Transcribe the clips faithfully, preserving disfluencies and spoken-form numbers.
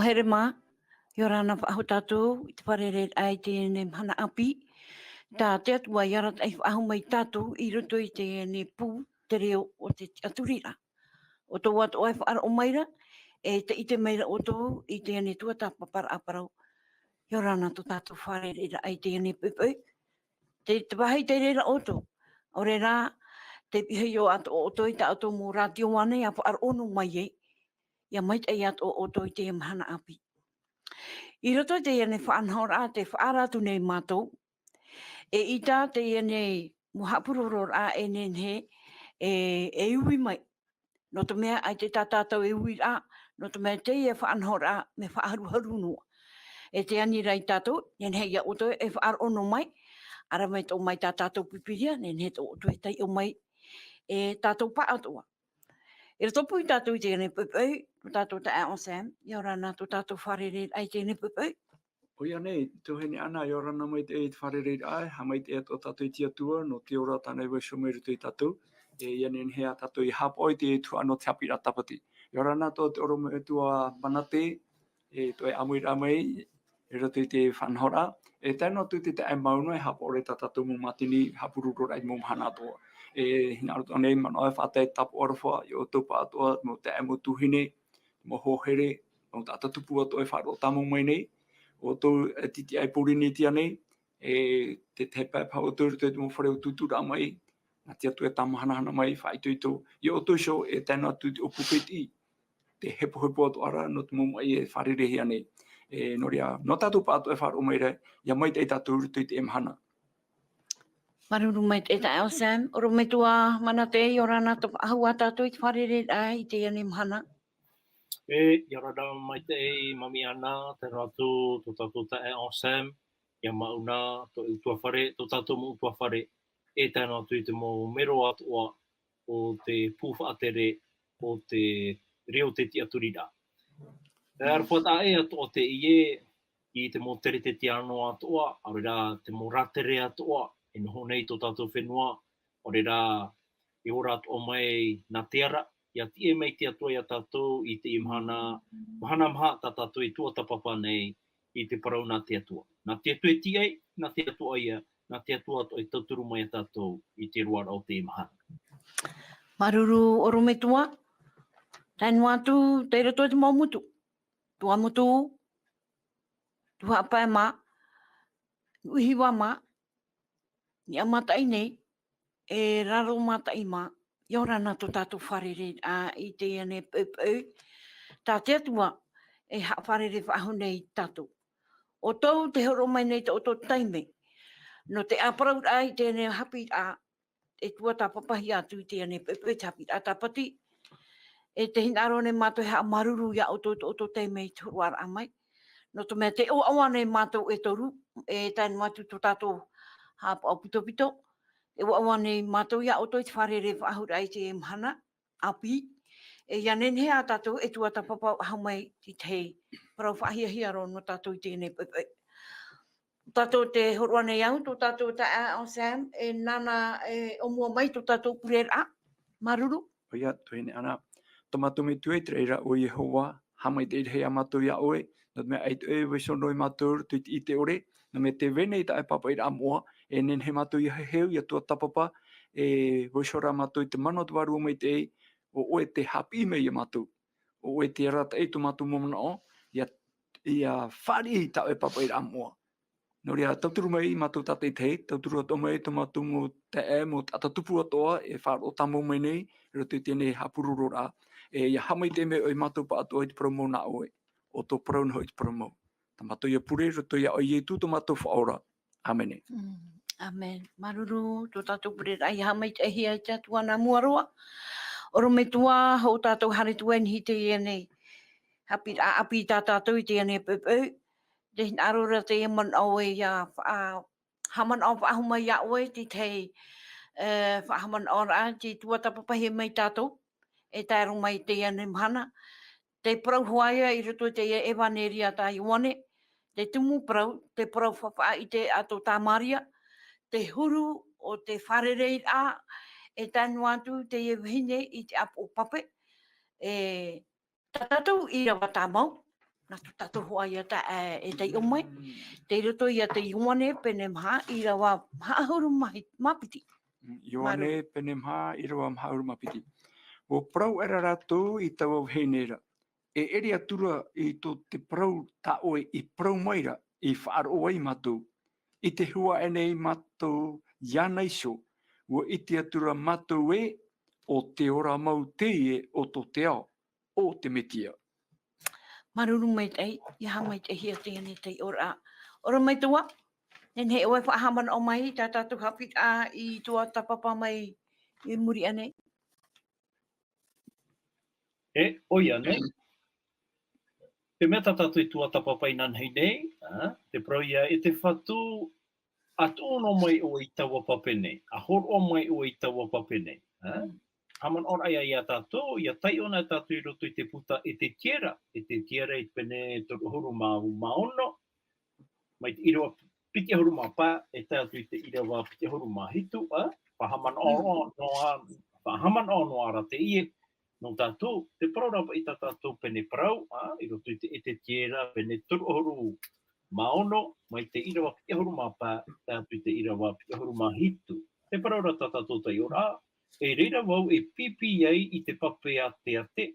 Here mā, ʻia ora na faʻahou tātou i te fārereiraʻa i teie nei mahana ʻāpī. Tā te Atua i arataʻi faʻahou mai tātou i roto i teie nei pū, te reo o te tiʻaturiraʻa. ʻO tō atoʻa e faʻaroʻo mai ra, e te ʻite mai ra ʻoutou i teie nei tuatāpaparaʻa parau. ʻIa ora na tō tātou fārereiraʻa i teie nei poʻipoʻi. Te, te vāhi tei reira ʻoutou. ʻAore rā, te pihaʻi atoʻa ʻoutou i tā ʻoutou mau rātio ānei ʻia faʻaroʻo noa mai ai. ʻIa maitaʻi atoʻa ʻoutou i teie mahana ʻāpī. I roto i teie nei faʻanahoraʻa, tē faʻaara atu nei mātou, eʻita teie nei mau haʻapurororaʻa e nehenehe e, e ui mai. Nō te mea ʻaita tā tātou e uiraʻa, nō te mea teie faʻanahoraʻa mea faʻaharuharu noa. E tē ani ra ia tātou, nehenehe ia ʻoutou e faʻaroʻo noa mai, ʻaore mai tō mai tā tātou Pīpīria, nehenehe tō ʻoutou e taiʻo mai, e tātou pāʻatoʻa. I roto pū ia tātou i teie nei poʻipoʻi, tō tātou taeaʻe Sam, ʻia ora na tō tātou fārereiraʻa i teie nei poʻipoʻi. ʻOia nei, tuahine Ana, ʻia ora na maitaʻi i te fārereiraʻa, haʻamaitaʻi atoʻa tātou i te Atua, nō te ora tāna i vaiiho mai i roto ia tātou, e ʻia nehenehe ā tātou e haʻapaʻo i te tuhaʻa nō te haʻapiʻiraʻa tāpati. ʻIa ora na tō te ʻorometua Manate, e tō ʻoe ʻāmuiraʻa mai, i roto i te faʻanahoraʻa. E tae noa atu te taeaʻe Mauna, e haʻapaʻo ra i tā tātou mau mātini, haʻapurororaʻa i te mau mahana atoʻa. E hinaʻaro atoʻa nei, manaʻo e faʻatae tāpaʻo aroha, ia ʻoutou pāʻatoʻa, mau taeaʻe, mau tuahine, mau hoa here, mau taʻata tupu atoʻa e faʻaroʻo tāmau mai nei, ʻoutou e tītiʻa i Pōrīnetia nei, e te, te paepae ʻoutou i roto i te mau fare ʻo tūtūraʻa mai, nā te Atua e tāmahanahana mai, faʻaitoito, ia ʻoutou iho e tae noa atu te ʻōpū fētiʻi, te hepohepo atoʻa ra nō te mau maʻi e fārereihia nei. E, nō reira, nō tātou pāʻatoʻa e faʻaroʻo mai ra, ʻia maitaʻi tātou i roto i teie mahana. Māuruuru maitaʻi taeaʻe Sam, ʻorometua Manate, ʻia ora na tō faʻahou ia tātou i te fārereiraʻa i teie nei mahana. E, ʻia ora na maitaʻi Mami Ana, tae noa atu tō tātou taeaʻe Sam, ʻia Mauna, tō ʻoutou ʻutuāfare, tō tātou mau ʻutuāfare, e tae noa atu i te mau mero atoʻa o te pū faʻatere o te reo o te tiʻaturiraʻa. E aroha taʻa ʻē atoʻa teie i te mau teretete atoʻa, ʻaore rā te mau rātere atoʻa, e noho nei tō tātou fenua, ʻaore rā e ora atoʻa mai nā te ara, ʻia tiʻa mai te Atua ia tātou i teie mahana, mahana maha tā tātou e tuatāpapa nei i te parau nā te Atua. Nā te Atua e tiʻa ai, nā te Atua ïa, nā te Atua atoʻa e tauturu mai ia tātou i te roaraʻa o teie mahana. Māuruuru ʻorometua, tae noa atu, tei roto i te mau motu. Tuamotu, Tuhaʻa Pae mā, Nuʻuhiva mā, Niʻa Mataʻi nei, e Raro Mataʻi mā, ʻia ora na tō tātou fārereiraʻa i teie nei poʻipoʻi, tā te Atua e haʻafārerei faʻahou nei ia tātou. ʻO tō te hōroʻa mai nei tō ʻoutou taime, nō te ʻāparauraʻa i teie nei haʻapiʻiraʻa, e tuatāpapahia atu i teie nei poʻipoʻi te haʻapiʻiraʻa tāpati. E tē hinaʻaro nei mātou e haʻamāuruuru ia ʻoutou tō ʻoutou taime i te hōroʻaraʻa mai. Nō te mea tē ʻoaʻoa nei mātou e toru, e tae noa atu tō tātou haʻapaʻo pitopito. Tē ʻoaʻoa nei mātou ia ʻoutou i te fārerei faʻahouraʻa i teie mahana ʻāpī. E ʻia nehenehe ā tātou e tuatāpapa faʻahou mai i te parau faʻahiahia roa nō tātou i teie nei poʻipoʻi. Tātou tē hōroʻa nei au, tō tātou taeaʻe Sam, e nāna e ʻōmua mai tō tātou pureraʻa. Māuruuru. ʻOia, tuahine Ana. Tō mātou Metua i te raʻi ra ʻo Iehova, haʻamaitaʻi rahi ā mātou ia ʻoe, nō te mea ʻaita ʻoe e vaiiho noa ia mātou i roto i te ʻite ʻore, nō te mea tē vai nei tā ʻoe pāpaʻiraʻa moʻa, e nehenehe mātou ia heheu, ia tuatāpapa, e vaiiho rā mātou i te mana o te Vārua Maitaʻi, ʻo ʻoe tē haʻapiʻi mai ia mātou. ʻO ʻoe tē arataʻi i tō mātou mau manaʻo, ʻia, ʻia fāriʻi i tā ʻoe pāpaʻiraʻa moʻa. Nō reira, tauturu mai ia mātou tātaʻitahi, tauturu atoʻa mai tō mātou mau taeaʻe, mau taʻata tupu atoʻa, e faʻaroʻo tāmau mai nei, i roto i teie nei haʻapurororaʻa, e ʻia haʻamaitaʻi mai ʻoe ia mātou pāʻatoʻa i te parau mau nā ʻoe, ʻo tō parau nō hoʻi te parau mau. Tā mātou ia pure, i roto ia ʻoe Ietu tō mātou Faʻaora. ʻĀmene. Mm, ʻāmene. Māuruuru, tō tātou pureraʻa ʻia haʻamaitaʻihia e te Atua nā mua roa. ʻOrometua, hou tātou haere atu i niʻa i teie nei haʻapiʻiraʻa ʻāpī tā tātou i teie nei poʻipoʻi. Tē hinaʻaro ra teie manaʻo e ʻia faʻa-, haʻamanaʻo faʻahou mai ia ʻoe, te tahi, e, faʻahaʻamanaʻoraʻa, tē tuatāpapahia mai tātou, e tae roa mai i teie nei mahana. Te parau hoʻi ïa i roto i te ʻEvaneria tā Ioane, te tumu parau, te parau faʻaʻite a tō Tamaria, te huru o te fārereiraʻa, e tae noa atu teie vahine i te ʻāpoʻo pape, e tā tātou ʻīrava tāmau, Nā tō tātou hoʻi ia tā, e, e taiʻo mai. Mm. Tei roto ia te Ioane pene maha, ʻīrava maha ʻahuru mā hi-, mā piti. Mm, Ioane Māuruuru. Pene maha, ʻīrava maha ʻahuru mā piti. ʻUa parau aʻera rātou i taua vahine ra, e ʻere atura i tō te parau tā ʻoe i parau mai ra, i faʻaroʻo ai mātou. I te huaʻai nei mātou iāna iho, ʻua ʻite atura mātou ē, ʻo te ora mau teie o tō te ao, ʻo te Metia. Māuruuru maitaʻi, ʻia haʻamaitaʻihia teie nei taiʻoraʻa. ʻOia maitaua, nehenehe ʻoe e faʻahaʻamanaʻo mai, tā tātou haʻapiʻiraʻa i tuatāpapa mai i muri aʻe nei. E, ʻoia nei. Te mea tā tātou i tuatāpapa inanahi nei, ā, te parau ïa e te Fatu, ʻa tuʻu noa mai ʻoe i taua pape nei, ʻa hōroʻa mai ʻoe i taua pape nei, ā? Mm. Haʻamanaʻo ïa, ïa tātou, ʻia taiʻo na tātou i roto i te puta Ezetiera, Ezetiera i te pene toru ʻahuru mā, mā ono, mai te ʻīrava piti ʻahuru mā pae, e tae atu i te ʻīrava piti ʻahuru mā hitu, ā? Faʻahaʻamanaʻo Mm. noa, faʻahaʻamanaʻo noa ra teie, nō tātou, te parau ra paʻi tā tātou pene parau, ā, i roto i te Ezetiera, pene toru ʻahuru mā ono, mai te ʻīrava piti ʻahuru mā pae, tae atu i te ʻīrava piti ʻahuru mā hitu. Te parau ra tā tātou taiʻoraʻa, e reira vau e pīpī ai i te pape āteate,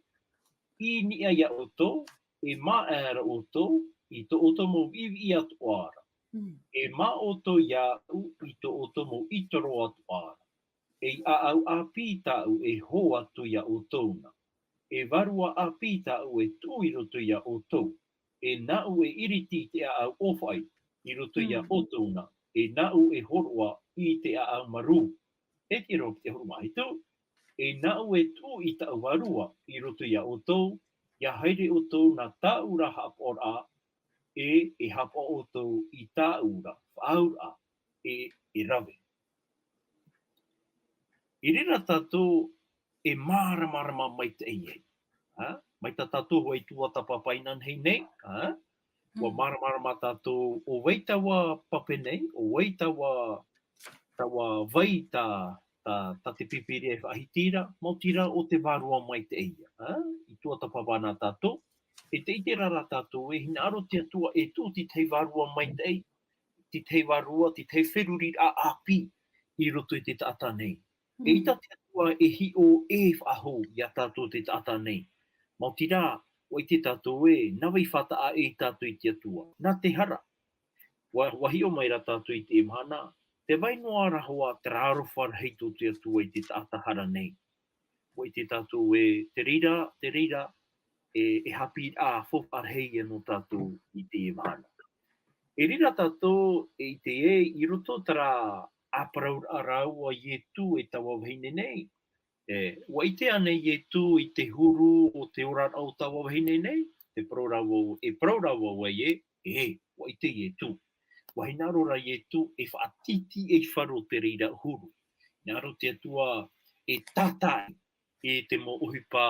i niʻa iā ʻoutou, e māʻa ra ʻoutou, i tō ʻoutou mau viʻiviʻi atoʻa ra. Mm. E mā ʻoutou iāʻu, i tō ʻoutou mau ʻitoro atoʻa ra. E ʻāʻau ʻāpī tāʻu e hō atu iā ʻoutou na. E vārua ʻāpī tāʻu e tuʻu i roto iā ʻoutou. E nāʻu e ʻiriti i te ʻāʻau ʻōfaʻi i roto iā Mm. ʻoutou na. E nāʻu e hōroʻa i te ʻāʻau marū. E te ʻīrava piti ʻahuru mā hitu. E nāʻu e tuʻu i tāʻu vārua i roto iā ʻoutou, ʻia haere ʻoutou nā tāʻu ra haʻapaʻoraʻa, e, e haʻapaʻo ʻoutou i tāʻu ra faʻaauraʻa, e, e rave. I reira tātou e māramarama maitaʻi ai. Ā? Mai tā tātou hoʻi i tuatāpapa inanahi nei, ā? ʻUa Mm. māramarama tātou ʻo vai taua pape nei, ʻo vai taua, taua vai tā, tā, tā te Pīpīria e faʻahiti ra, maoti rā ʻo te vārua maitaʻi ïa, ā? I tuatāpapa na tātou, e te ʻite ra rā tātou e hinaʻaro te Atua e tuʻu te tahi vārua maitaʻi, te tahi vārua, te tahi feruriraʻa ʻāpī i roto i te taʻata nei. E Mm. ʻita te Atua e hiʻo e faʻahou iā tātou te taʻata nei. Maoti rā, ʻua ʻite tātou ē, nā vai faʻataʻa ʻē tātou i te Atua, nā te hara. ʻUa, ʻua hiʻo mai rā tātou i teie mahana, tē vai noa ra hoʻi terā aroha rahi tō te Atua i te taʻata hara nei. ʻUa ʻite tātou ē, te reira, te reira, e, e haʻapiʻiraʻa faufaʻa rahi ïa nō tātou i teie mahana. E reira tātou e ʻite ē, i roto terā ʻāparauraʻa rāua a Ietu e taua vahine nei. E, ʻua ʻite ānei Ietu i te huru o te oraraʻa o taua vahine nei? Te parau ra vau, e parau ra vau ē, e, ʻua ʻite Ietu. ʻUa hinaʻaro ra Ietu e faʻatītīʻaifaro te reira huru. Hinaʻaro te Atua e tātaʻi i te mau ʻohipa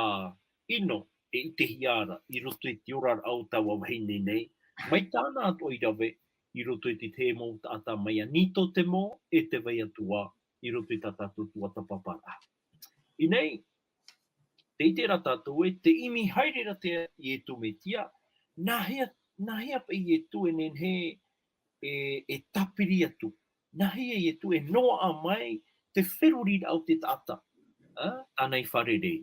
ʻino e ʻitehia ra i roto i te oraraʻa o taua vahine nei, mai tāna atoʻa i rave i roto i te tahi mau taʻata mai a Nitotemo e te vai atu ā i roto i tā tātou tuatāpaparaʻa. I nei, tē ʻite ra tātou ē, tē ʻimi haere ra te Ietu Metia, nāhea, nāhea paʻi Ietu e nehenehe e, e tāpiri atu. Nāhea Ietu e noaʻa mai te feruriraʻa o te taʻata, ā, tāna i fārerei.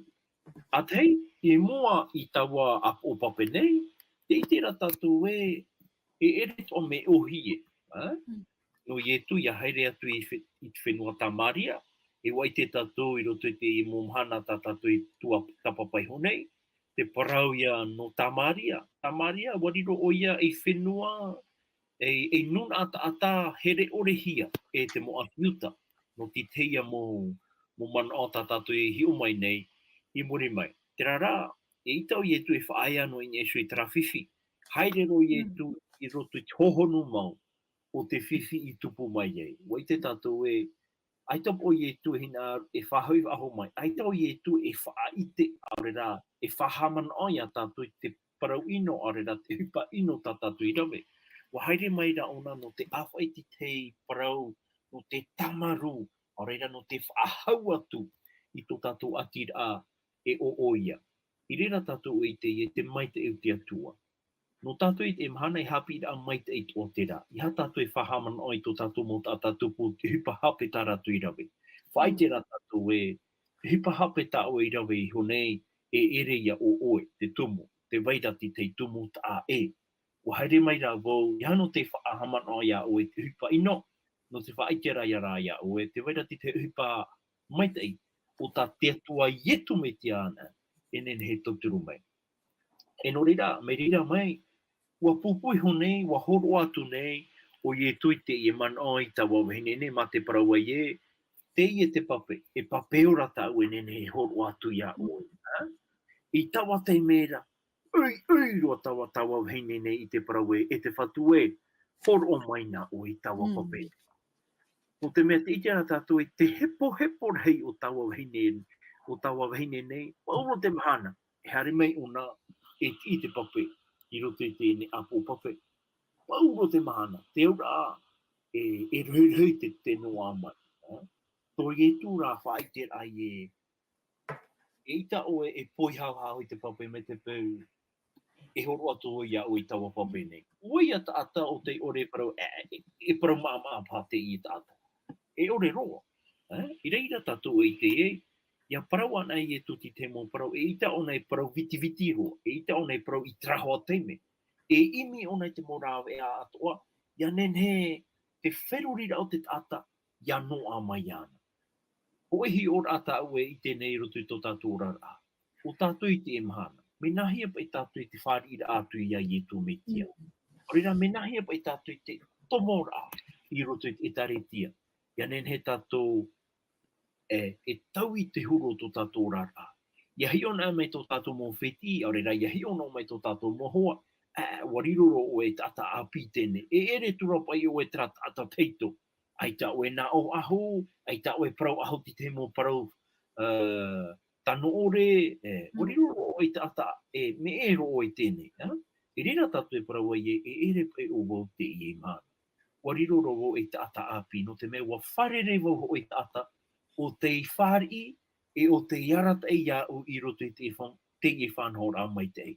ʻA tahi, i mua i taua ʻāpoʻo pape nei, tē ʻite ra tātou ē, e ʻere atoʻa mea ʻōhie, ā? Mm. Nō Ietu ʻia haere atu i fe-, i te fenua Tamaria, e ʻua ʻite tātou i roto i te mau mahana tā tātou i tuatāpapa iho nei, te parau ïa nō Tamaria. Tamaria, ʻua riro ʻoia ei fenua, ei, ei nūnaʻa taʻata here ʻorehia e te mau ʻāti Iuta, nō te tahi ïa mau, mau manaʻo tā tātou e hiʻo mai nei i muri mai. Terā rā, eʻita ʻo Ietu e faʻaea noa i niʻa iho i terā fifi. Haere roa Mm. Ietu i roto i te hohonu mau o te fifi i tupu mai ai. ʻUa ʻite tātou ē, ʻaita ʻo Ietu e hinaʻaro e faʻahoʻi faʻahou mai, ʻaita ʻo Ietu e faʻaʻite, ʻaore rā, e faʻahaʻamanaʻo iā tātou i te parau ʻino, ʻaore rā, te ʻohipa ʻino tā tātou i rave. ʻUa haere mai rā ʻōna nō te ʻāfaʻi i te tahi parau, nō te tāmarū, ʻaore rā, nō te faʻahou atu i tō tātou ʻātiraʻa e ʻoʻohia. I reira tātou e ʻite ē, te maitaʻi o te Atua. Nō tātou i teie mahana e haʻapiʻiraʻa maitaʻi atoʻa terā. ʻEiaha tātou e faʻahaʻamanaʻo i tō tātou mau taʻata tupu, te ʻohipa hape tā rātou i rave. Faʻaʻite rā tātou ē, te ʻohipa hape tā ʻoe i rave iho nei, e ʻere ia ʻo ʻoe, te tumu, tē vai ra te tahi tumu taʻa ʻē. ʻUa haere mai rā vau, ʻeiaha nō te faʻahaʻamanaʻo ia ʻoe i te ʻohipa ʻino, nō te faʻaʻite ra ia rā ia ʻoe, tē vai ra te tahi ʻohipa maitaʻi, ʻo tā te Atua Iesu Mesia anaʻe, e nehenehe e tauturu mai. E nō reira, mai reira mai, ʻua pūpū iho nei, ʻua hōroʻa atu nei, ʻo Iesu i teie manaʻo i taua vahine nei, mā te parau ē, teie te pape, e pape ora tāʻu e nehenehe e hōroʻa atu ia ʻoe, ā? I taua taime ra, ui, ui roa taua, taua vahine nei i te parau ē, e te Fatu ē, hōroʻa mai na ʻoe i taua pape. Nō te mea tē ʻite ra tātou i te hepohepo rahi o taua vahine, o taua vahine nei, pauroa te mahana, e haere mai ʻōna, e tiʻi te pape, i roto i teie ʻāpoʻo pape. Pauroa te mahana, te auraʻa, e, e rohirohi te, te noaʻa mai, ā? Tō Iesu rā faʻaʻiteraʻa ē, eʻita ʻoe e poihaohao i te pape mai te peu, e hōroʻa atu ia ʻoe i taua pape nei. ʻO ia taʻata ʻo tei ʻore e parau, e, e, e parau maʻamaʻa paha teie taʻata. E ʻore roa. Ā? I reira tātou e ʻite ē, ʻia parau anaʻe Iesu i te mau parau, eʻita ʻōna e parau vitiviti roa, eʻita ʻōna e parau i terā hoʻi taime. E ʻimi ʻōna i te mau rāveʻa atoʻa, ʻia nehenehe te feruriraʻa o te taʻata, ʻia noaʻa mai iāna. Hōʻē hiʻoraʻa tāʻu e ʻite nei i roto i tō tātou oraraʻa. ʻO tātou i teie mahana. Mea nāhea paʻi tātou i te fāriʻiraʻa atu ia Iesu Mesia. ʻO reira, mea nāhea paʻi tātou i te tomoraʻa i roto i te ʻĒkālesia. ʻIa nehenehe tātou, e, e taui te huru o tō tātou oraraʻa. ʻIa hiʻo noa mai tō tātou mau fētiʻi, ʻaore rā, ʻia hiʻo noa mai tō tātou mau hoa, ā, ʻua riro roa ʻoe e taʻata ʻāpī teie. E ʻere atu ra paʻi ʻoe terā taʻata tahito. ʻAita ʻoe e nā ʻō ʻahu, ʻaita ʻoe e parau ʻahu i te mau parau, ā, tano ʻore, e, ʻua riro roa ʻoe e taʻata, e, mea ʻē roa ʻoe i teie, ā? I reira tātou e parau ai ē, e ʻere paʻi ʻo vau i teie mahana. ʻUa riro roa vau ei taʻata ʻāpī, nō te mea ʻua fārerei vau hoʻi i te taʻata ʻo tei fāriʻi, e ʻo tei arataʻi iāʻu i roto i te fa-, teie faʻanahoraʻa maitaʻi.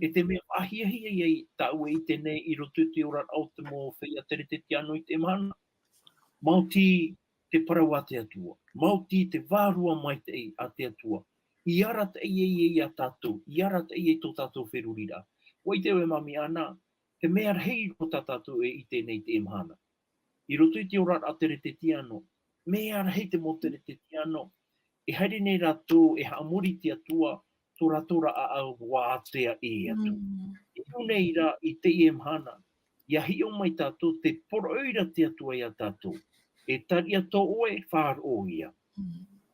E te mea faʻahiahia ia tāʻu e ʻite nei i roto i te oraraʻa o te mau feiā Keresetiano i teie mahana. Maoti te parau a te Atua. Maoti te vārua maitaʻi a te Atua. I arataʻi ai ia tātou, i arataʻi ai tō tātou feruriraʻa. ʻUa ʻite ʻoe, Mami Ana, te mea rahi roa tā tātou e ʻite nei i teie mahana. I roto i te oraraʻa Keresetiano, mea rahi te mau Keresetiano, e haere nei rātou e haʻamori i te Atua, tō rātou ra ʻāʻau ʻua ātea ʻē atu. I ʻō nei rā i teie mahana, ʻia hiʻo mai tātou te poroʻi ra te Atua ia tātou. E tariʻa tō ʻoe, faʻaroʻo ia.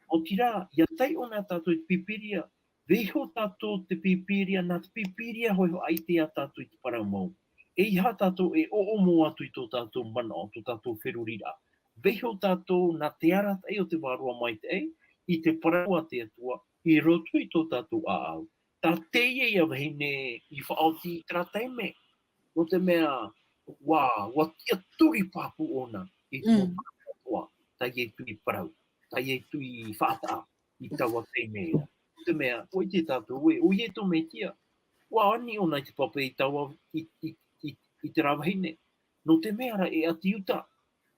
Maoti rā, ʻia tae ʻōna tātou i te Pīpīria, vaiiho tātou te Pīpīria, nā te Pīpīria hoʻi e faʻaʻite ia tātou i te parau mau. ʻEiaha tātou e ʻoʻomo atu i tō tātou manaʻo, tō tātou feruriraʻa. Vaiiho tātou nā te arataʻi o te vārua maitaʻi, i te parau a te Atua, i roto i tō tātou ʻāʻau. Tā teie ia vahine i faʻaoti i terā taime. Nō te mea, ʻua, ʻua tiʻaturi pāpū ʻōna i te mau parau atoʻa, tā Iesu i parau, tā Iesu i faʻataʻa i taua taime ra. Nō te mea, ʻua ʻite tātou ē, ʻo Iesu Mesia, ʻua ani ʻōna i te pape i taua, i, i, i, i terā vahine. Nō te mea rā e ʻāti Iuta,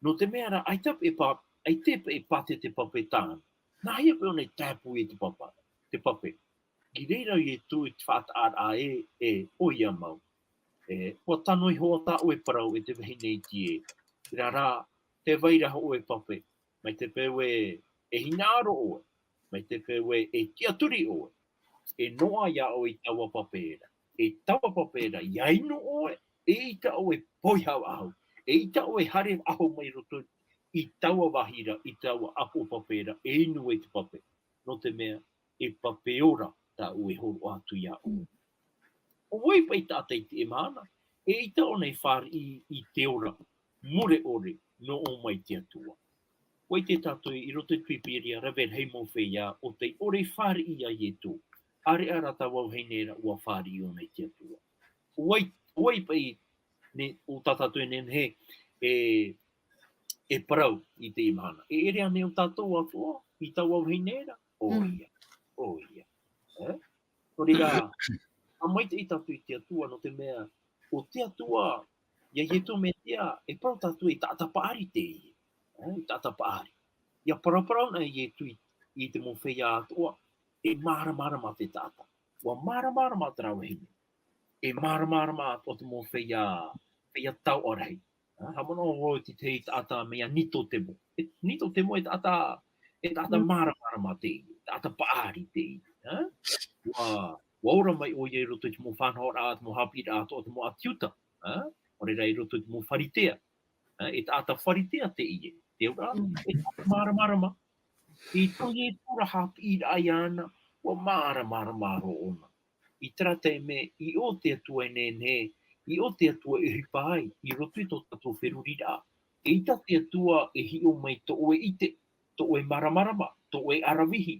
nō te mea rā ʻaita paʻi e pā-, ʻaita paʻi e pātete pape tāna. Nāhea paʻi ʻōna e tāpū i te papa, te pape. I reira Iesu i te faʻataʻaraʻa ē, e, ʻoia mau. E, ʻua tano iho ā tā ʻoe parau e te vahine iti ē. Terā rā, tē vai ra hoʻi ʻoe pape, mai te peu ē e hinaʻaro ʻoe, mai te peu ē e tiʻaturi ʻoe, e noaʻa ia ʻoe i taua pape ra. E taua pape ra, ʻia inu ʻoe, eʻita ʻoe e poihau ʻahu, eʻita ʻoe e haere ʻahu mai roto i taua vāhi ra, i taua ʻāpoʻo pape ra, e inu ai te pape. Nō te mea, e pape ora tāʻu e hōroʻa atu ia ʻoe. ʻO vai paʻi taʻata i teie mahana, eʻita ʻōna e fāriʻi i te ora mure ʻore nō ʻō mai te Atua. ʻUa ʻite tātou i roto i te Pīpīria, rave rahi mau feiā ʻo tei ʻore e fāriʻi ia Iesu. ʻĀreʻa rā taua vahine ra ʻua fāriʻi ʻōna i te Atua. ʻO vai, ʻo vai paʻi nei, ʻo tā tātou e nehenehe e, e parau i teie mahana. E ʻere ānei ʻo tātou atoʻa i taua vahine ra? ʻOia, ʻoia. E? Nō reira, ʻa maitaʻi tātou i te Atua, nō te mea, ʻo te Atua, iā Ietu Metia, e parau tātou e taʻata paʻari teie. E, e taʻata paʻari. ʻIa paraparau na Ietu i, i te mau feiā atoʻa, e māramarama te taʻata. ʻUa māramarama terā vahine. E māramarama atoʻa te mau feiā, feiā taoʻa rahi. Ā, haʻamanaʻo vau i te tahi taʻata mea Nitotemo. E, Nitotemo e taʻata, e taʻata māramarama teie, taʻata paʻari teie. Ā? ʻUa, ʻua ora mai ʻoia i roto i te mau faʻanahoraʻa, te mau haʻapiʻiraʻa atoʻa, te mau ʻāti Iuta. Ā? ʻO reira i roto i te mau Pharisea. Ā, e taʻata Pharisea teie. Te auraʻa, e taʻata māramarama. I tō Ietu ra haʻapiʻiraʻa iāna, ʻua māramarama roa ʻōna. I terā taime, i ʻō te Atua e nehenehe, i ʻō te Atua e ʻohipa ai, i roto i tō tātou feruriraʻa. ʻEita te Atua e hiʻo mai tō ʻoe ʻite, tō ʻoe māramarama, tō ʻoe ʻaravihi.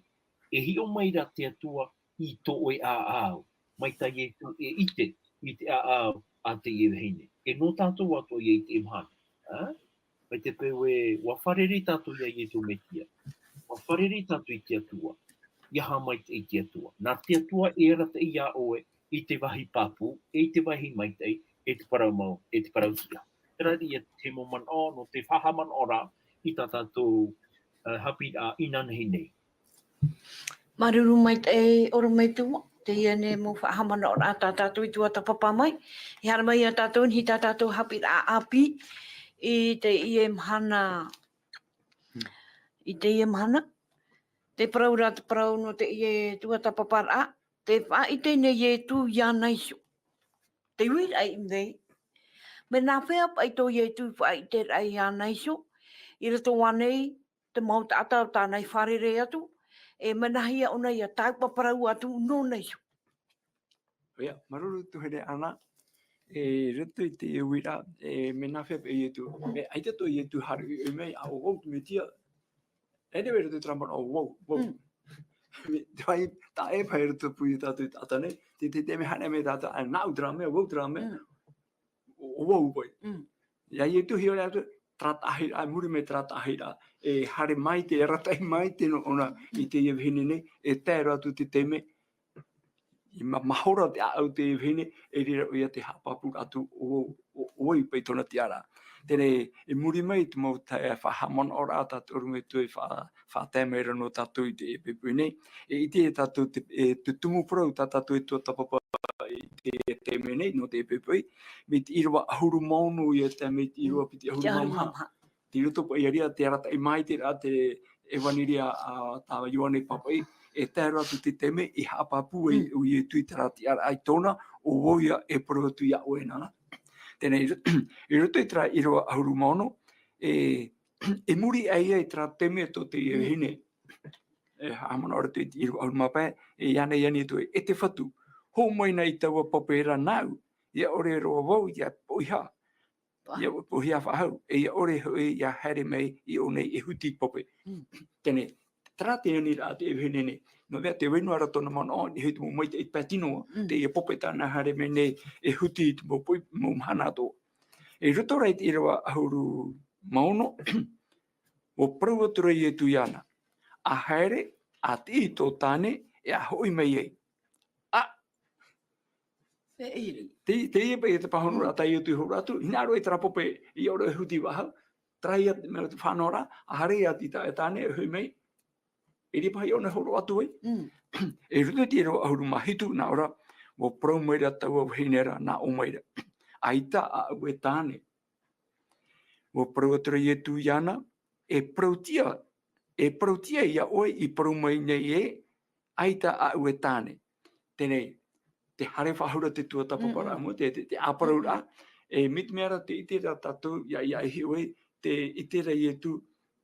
E hiʻo mai rā te Atua i tō ʻoe ʻāʻau. Mai tā Ietu e ʻite i te ʻāʻau a teie vahine. E nō tātou atoʻa ia i teie mahana. Ā? Mai te peu ē, ʻua fārerei tātou iā Ietu Metia. ʻUa fārerei tātou i te Atua. ʻIa haʻamaitaʻi i te Atua. Nā te Atua e arataʻi iā ʻoe i te vāhi pāpū, e i te vāhi maitaʻi, e te parau mau, e te parau tiʻa. Terā ia te mau manaʻo, nō te faʻahaʻamanaʻo rā i tā tātou, ā, haʻapiʻiraʻa inanahi nei. Māuruuru maitaʻi, ʻorometua, teie nei mau faʻahaʻamanaʻoraʻa tā tātou i tuatāpapa mai. E haere mai ia tātou, i tā tātou haʻapiʻiraʻa ʻāpī, i teie mahana, i teie mahana. Te parau ra, te parau nō teie tuatāpaparaʻa, tē faʻaʻite nei Ietu iāna iho. Te uiraʻa i ʻō nei. Mea nāfea paʻi tō Ietu i faʻaʻite ra iāna iho, i roto ānei te mau taʻata o tāna i fārerei atu, e mea nāhea ʻōna ʻia tāuʻa parau atu nōna iho. ʻOia, māuruuru tuahine Ana, i roto i te uiraʻa, e mea nāfea paʻi Ietu, e ʻaita tō Ietu haere mai, ʻa ʻo vau te Metia, e rave i roto i terā manaʻo ʻo vau, vau. Mm. Te vai, taʻa ʻē paʻi i roto pū i tātou i taʻata nei, te, te, te mea haere mai tātou, ʻa nāʻu terā mea, vau terā mea, Mm. ʻo, ʻo vau paʻi. Mm. ʻIa Ietu hiʻo atu, terā taʻahiraʻa, muri mai terā taʻahiraʻa, e haere maitaʻi, e arataʻi maitaʻi nō ʻōna i teie vahine nei, e tae roa atu te taime, i ma-, mahora te ʻāʻau o teie vahine, e riro ʻoia te haʻapāpū atu ʻo, ʻo, ʻo vau paʻi tōna tiʻaraʻa. Teie, i muri mai te mau taeaʻe faʻahaʻamanaʻoraʻa tā te ʻorometua i fa-, faʻatae mai ra nō tātou i teie poʻipoʻi nei. E ʻite tātou te, e te tumu parau tā tātou e tuatāpapa i te, te mea nei, nō teie poʻipoʻi. Mai te ʻīrava ʻahuru mā ono ia tae mai te ʻīrava piti ʻahuru mā maha. Tei roto paʻi ia te arataʻi maitaʻi ra te ʻevaneria a tā Ioane Pāpaʻi, e tae roa atu te taime i haʻapāpū ai Mm. ʻo Ietu i terā tiʻaraʻa i tōna, ʻo vau ïa e parau atu iā ʻoe nā. Teie, i roto i terā ʻīrava ʻahuru mā ono, e, i muri aʻe i terā taime tō teie Mm. vahine, e, haʻamanaʻo ra i te ʻīrava ʻahuru mā pae, e, ʻia ʻite atu ē, e te Fatu, hōmai na i taua pape ra nāʻu, ʻia ʻore roa vau ʻia poʻihā, ʻia poʻihā faʻahou, e ʻia ʻore hoʻi ʻia haere mai i ʻō nei e huti pape. Mm. Teie, terā te aniraʻa te vahine nei. Nō te mea te vahine ra tōna manaʻo, e hoʻi te mau maitaʻi pae tino, Mm. teie pape tāna haere mai nei e huti i te mau poi-, mau mahana atoʻa. I roto rā i te ʻīrava ʻahuru mā ono, ʻua parau atu ra Ietu iāna, ʻa haere, ʻa tiʻi i tō tāne, e ʻa hoʻi mai ai. ʻĀ, Te, teie paʻi te pāhonoraʻa tā Ietu i hōroʻa atu, hinaʻaro i terā pape, ʻia ʻore e huti faʻahou, terā ïa te mea te faʻanahoraʻa, ʻa haere ʻia tiʻi i tā tāne, e hoʻi mai, e riro paʻi ʻōna e hōroʻa atu ai. Mm. I roto i te ʻīrava ʻahuru mā hitu, nā ʻō ra, ʻua parau mai ra taua vahine ra, nā ʻō mai ra, ʻaita aʻu e tāne. ʻUa parau atu ra Ietu iāna, e parau tiʻa, e parau tiʻa iā ʻoe i parau mai nei ē, ʻaita aʻu e tāne. Teie, te haere faʻahou ra te tuatāpaparaʻa Mm-mm. mo, te, te, te ʻāparauraʻa, Mm-mm. e, mai te mea ra te ʻite ra tātou, ʻia, ʻia hiʻo ai, te ʻite ra Ietu,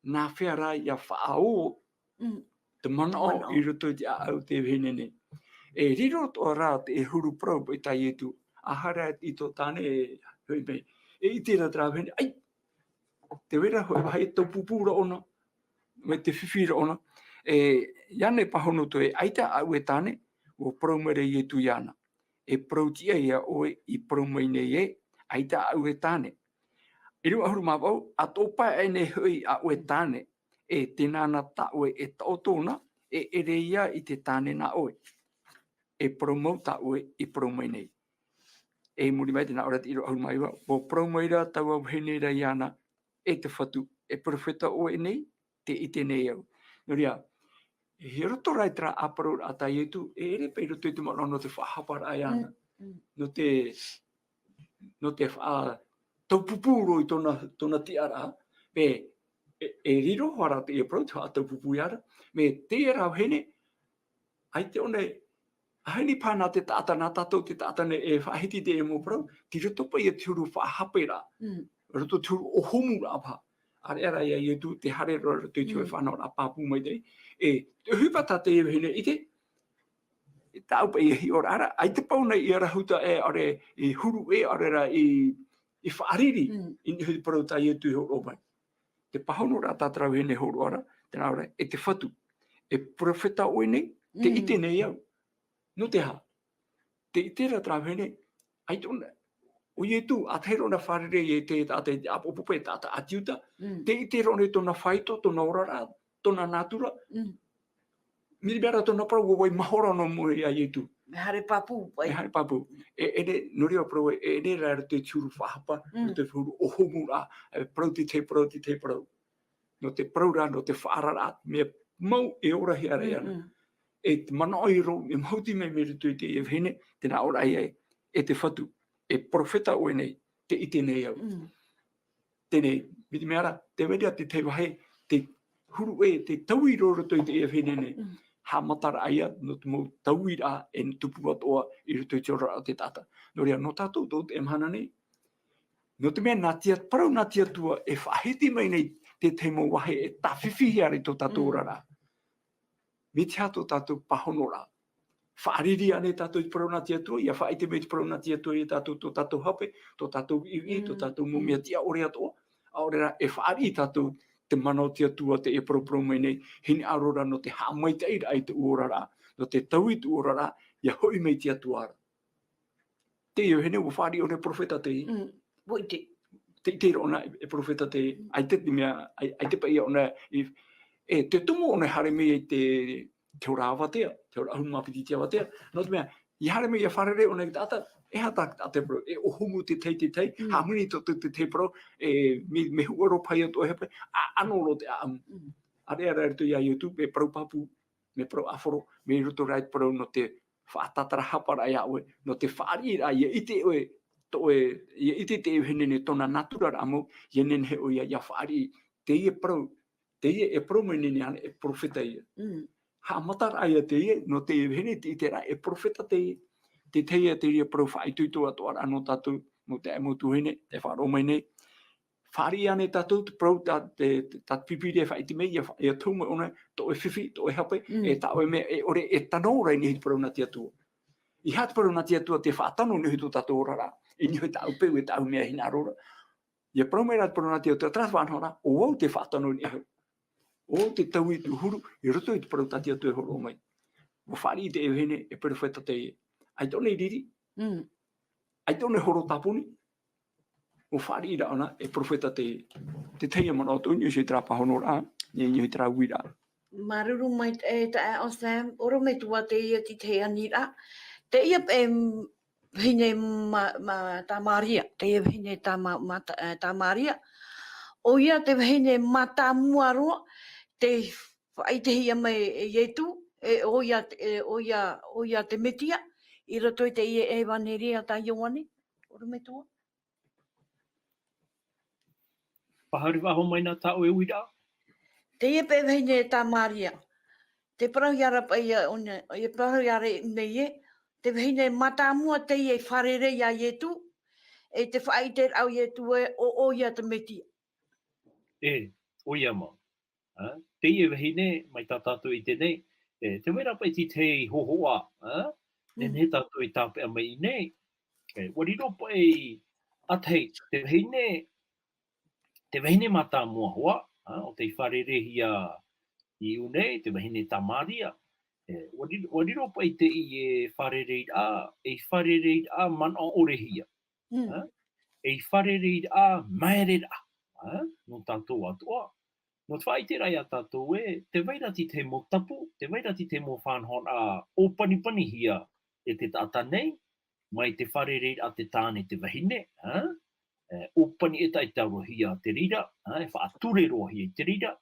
nāfea rā ʻia faʻaō Mm. te manaʻo Manaʻo. i roto i te ʻāʻau o te vahine nei. E riro atoʻa rā te huru parau paʻi tā Ietu, ʻa haere i tō tāne e hoʻi mai. E ʻite ra terā vahine, ʻai, tē vai ra hoʻi vāhi e taupupū ra ʻōna, mai te fifi ra ʻōna. E, ʻia nehenehe e pāhono atu ē, ʻaita aʻu e tāne, ʻua parau mai ra Ietu iāna. E parau tiʻa iā ʻoe i parau mai nei ē, ʻaita aʻu e tāne. ʻĪrava ʻahuru mā vaʻu, ʻa tō pae aʻe nei hoʻi aʻu e tāne, e tēnā na tā ʻoe e taʻoto na, e ʻere ïa i te tāne nā ʻoe. E parau mau tā ʻoe i parau mai nei. E muri mai, tē nā ʻō ra te ʻīrava ʻahuru mā iva, ʻua parau mai ra taua vahine ra iāna, e te Fatu, e perofeta ʻoe nei, tē ʻite nei au. Nō reira, i roto rā i terā ʻāparauraʻa tā Ietu, e ʻere paʻi i roto i te manaʻo nō te faʻahaparaʻa iāna. Mm, mm. Nō te, nō te faʻataupupū roa i tōna, tōna tiʻaraʻa, mea, e, e riro hoʻi ra teie parau, te faʻataupupū ia ra, mea teie rā vahine, ʻaita ʻōna, ʻaita e pāhono te taʻata, nā tātou te taʻata nei e faʻahiti i teie mau parau, tei roto paʻi i te huru faʻahaperaʻa, Mm. roto te huru ʻōhomuraʻa paha. ʻĀreʻa rā ia Ietu tē haere ra i roto i te Mm. faʻanahoraʻa pāpū maitaʻi. E, te ʻohipa tā teie vahine i ʻite, e tāʻu paʻi e hiʻo ra, ʻaita paʻi ʻōna i ʻarahuta ʻē, ʻaore i huru ʻē, ʻaore rā i, i fāriʻi, Mm. i niʻa i te parau tā Ietu i hōroʻa mai. Te pāhonoraʻa tā terā vahine hōroʻa ra, tē nā ʻō ra, e te Fatu, e perofeta ʻoe nei, tē Mm. ʻite nei au. Nō te aha? Tē ʻite ra terā vahine, ʻaita ʻōna, ʻo Ietu, ʻa tahi roa ʻōna e fārerei i te taʻata, i te ʻāpoʻo paʻi, taʻata ʻāti Iuta, Mm. tē ʻite ra ʻōna i tōna faito, tōna oraraʻa, tōna nātura. Mm. Mai te mea ra tōna parau, ʻua vai mahora noa mua ia Ietu. Mea haere pāpū, paʻi. Mea haere pāpū. E, e ʻere, nō reira parau, e, e ʻere rā i roto i te huru faʻahapa, Mm. roto i te huru ʻōhomuraʻa, e, parau te tahi, parau te tahi, parau. Nō te parau ra, nō te faʻaararaʻa, mea mau e orahia ra Mm, iāna. mm. E te manaʻo i roto, e mahuti mai mai roto i teie vahine, tē nā ʻō ra ia, e te Fatu, e perofeta ʻoe nei, tē ʻite nei au. Mm. Teie, mai te mea ra, tē vai ra te tahi vāhi, tē huru ʻē, tē taui roa i roto i teie vahine nei. Mm. Haʻamataraʻa ia, nō te mau tauiraʻa e tupu atoʻa i roto i te oraraʻa o te taʻata. Nō reira, nō tātou, tō te mahana nei, nō te mea nā te At-, parau nā te Atua e faʻahiti mai nei te tahi mau vāhi e tāfifihia ra i tō tātou Mm. oraraʻa. Mai te aha tō tātou pāhonoraʻa? Fāriʻi ānei tātou i te parau nā te Atua, ʻia faʻaʻite mai te parau nā te Atua ia tātou, tō tātou hape, tō tātou ʻiʻi, tō Mm. tātou mau mea tiʻa ʻore atoʻa, ʻaore rā, e fāriʻi tātou te mana o te Atua tē paraparau mai nei, hinaʻaro ra nō te haʻamaitaʻiraʻa i tō ʻoe oraraʻa, nō te taui i tō ʻoe oraraʻa, ʻia hoʻi mai te Atua ra. Teie vahine, ʻua fāriʻi ʻōna e perofeta teie. Mm, ʻua ʻite. Tē ʻite ra ʻōna e perofeta teie, Mm. ʻaita te mea, ʻai-, ʻaita paʻi ʻōna i, e, te tumu ʻōna e haere mai i te, te hora avatea, te hora ʻahuru mā piti te avatea. Nō te mea, ʻia haere mai ʻia fārerei ʻōna i te taʻata, e aha tā, tā te parau, e ʻōhumu te tahi, te tahi, Mm. hāmani tō te, te tahi parau, e, mea, mea huʻa roa paʻi atoʻa e hape, ʻa, ʻano roa te ʻāʻamu. Mm. ʻĀreʻa rā i roto ia Ietu, mea parau pāpū, mea parau ʻāfaro, mai roto rā i te parau nō te faʻatātarahaparaʻa ia ʻoe, nō te fāriʻiraʻa, ʻia ʻite ʻoe, tō ʻoe, ʻia ʻite teie vahine nei tōna nātura ra mau, ʻia nehenehe ʻoia ʻia fāriʻi, teie parau, teie e parau mai nei ānei e perofeta ïa. Mm. Haʻamataraʻa ïa teie, nō teie vahine tē ʻite ra e perofeta teie, te tahi ïa teie parau faʻaitoito atoʻa ra nō tātou, nō te mau tuahine, e faʻaroʻo mai nei. Fāriʻi ānei tātou te parau tā te, te, tā te Pīpīria e faʻaʻite mai, ʻia fa-, ʻia tahu mai ʻōna, tō ʻoe fifi, tō ʻoe hape, Mm. e tā ʻoe mea, e ʻore e tano ra i niʻa i te parau nā te Atua. E aha te parau nā te Atua tē faʻatano i niʻa i tō tātou oraraʻa, i niʻa i tāʻu peu, e tāʻu mea hinaʻaro ra. ʻIa parau mai ra te parau nā te Atua, terā te faʻanahoraʻa, ʻo vau tē faʻatano i niʻa iho. ʻO vau tē taui i te huru, i roto i te parau tā te Atua e hōroʻa mai. ʻUa fāriʻi teie vahine, e perofeta teie. ʻAita ʻōna i riri. Mm. ʻAita ʻōna i horo tāpuni. ʻUa fāriʻi ra ʻōna, e perofeta te, te tahi manaʻo tō ʻoe i niʻa i terā pāhonoraʻa, i niʻa i terā uiraʻa. Māuruuru maitaʻi, e taeaʻe Sam, ʻorometua teie te tahi aniraʻa. Teie, em, vahine ma-, ma-, Tamaria, teie vahine Tama-, ma-, ta-, e, Tamaria. ʻOia te vahine mātāmua roa, tei faʻaʻitehia mai e Ietu, e ʻoia, e ʻoia, ʻoia te Metia, i roto i teie ʻevaneria tā Ioane. ʻOrometua. Pāhono faʻahou mai na tā ʻoe uiraʻa? Teie paʻi vahine Tamaria. Tē parauhia ra paʻi ʻōna, e parauhia ra nei ē, te vahine mātāmua teie i fārerei ia Ietu, e tē faʻaʻite ra ʻo Ietu ē, ʻo, ʻoia te Metia. E, ʻoia mau. Ā, teie vahine, mai tā tātou i ʻite nei, e, tē vai ra paʻi te tahi hōhoʻa, ā, Mm. nehenehe tātou e tāpeʻa mai i ʻō nei. E, ʻua riro paʻi ʻa tahi, te vahine, te vahine mātāmua hoʻi, ā, ʻo tei fārereihia i ʻō nei, te vahine Tamaria. E, ʻua riro, ʻua riro paʻi teie fārereiraʻa, ei fārereiraʻa manaʻo ʻorehia. Mm. Ā? Ei fārereiraʻa māereraʻa, ā, nō tātou atoʻa. Nō te faʻaʻiteraʻa ia tātou ē, tē vai ra te tahi mau tapu, tē vai ra te tahi mau faʻanahoraʻa ʻōpanipanihia e te taʻata nei, mai te fārereiraʻa te tāne te vahine, ā, e, ʻōpani e taʻitarohia te reira, ā, e faʻature roa hia i te reira.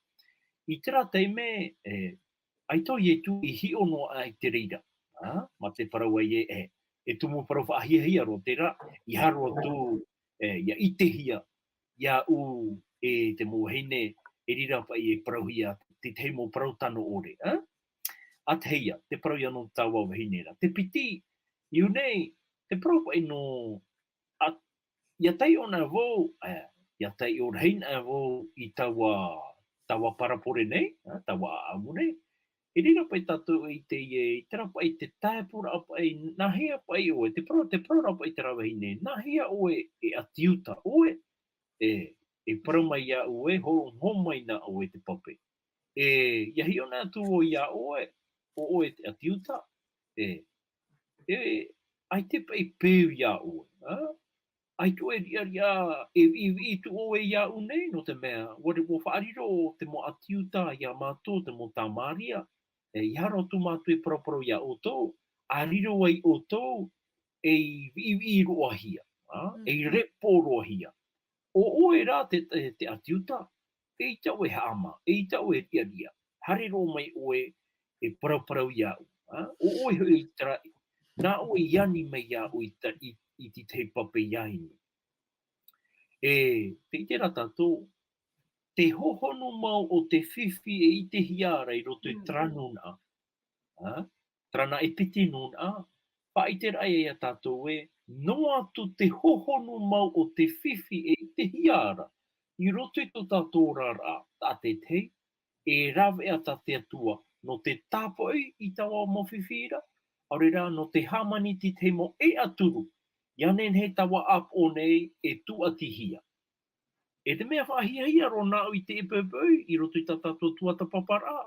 I terā taime, e, ʻaita ʻo Ietu i hiʻo noa aʻe i te reira, ā, mā te parau ai ē, e, e tumu parau faʻahiahia roa terā, ʻeiaha roa atu, e, ʻia ʻitehia, iāʻu e te mau vahine, e reira paʻi e parauhia, te tahi mau parau tano ʻore, ā? ʻA tahi ïa, te parau ïa nō taua vahine ra. Te piti, i ʻō nei, te parau paʻi nō, ā, ʻia taiʻo na vau, ā, ʻia taiʻo rahi na vau i taua, taua parabole nei, ā, taua ʻāʻamu nei. I reira paʻi tātou e ʻite ē, i terā paʻi te tāpura paʻi, nāhea paʻi ʻoe, te parau, te parau ra paʻi terā vahine, nāhea ʻoe e ʻāti Iuta, ʻoe, e, e parau mai iāʻu ē, ho-, hōmai na ʻoe te pape. E, ʻia hiʻo na atu vau iā ʻoe, ʻo ʻoe te ʻāti Iuta, e, e, ʻaita paʻi peu iā ʻoe, ā? ʻAita ʻoe e riʻariʻa, e viʻiviʻi atu ʻoe iāʻu nei, nō te mea, ʻua re-, ʻua faʻariro te mau ʻāti Iuta iā mātou, te mau Samaria, e, ʻeiaha roa atu mātou e paraparau iā ʻoutou, ʻa riro ai ʻoutou, ei viʻiviʻi roa hia, ā? Mm. Ei repo roa hia. ʻO ʻoe rā te, te, te ʻāti Iuta, eʻita ʻoe e haʻamā, eʻita ʻoe e riʻariʻa, haere roa mai ʻoe e paraparau iāʻu, ā? ʻO ʻoe hoʻi terā, nā ʻoe i ani mai iāʻu i ta-, i, i te tahi pape ʻia inu. E, tē ʻite ra tātou, te hohonu mau o te fifi e ʻitehia ra i roto i Mm. terā nūnaʻa, ā? Terā nā e piti nūnaʻa, faʻaʻiteraʻa iā tātou ē, noa atu te hohonu mau o te fifi e ʻitehia ra i roto i tō tātou oraraʻa, taʻa teitei, e rave atu tā te Atua, nō te tāpaʻo i taua mau fifi ra, ʻaore rā, nō te hāmani i te mau ʻēʻa turu, ʻia nehenehe taua ʻāpoʻo nei e tūʻatihia. E te mea faʻahiahia roa nāʻu i teie poʻipoʻi, i roto i tā tātou tuatāpaparaʻa.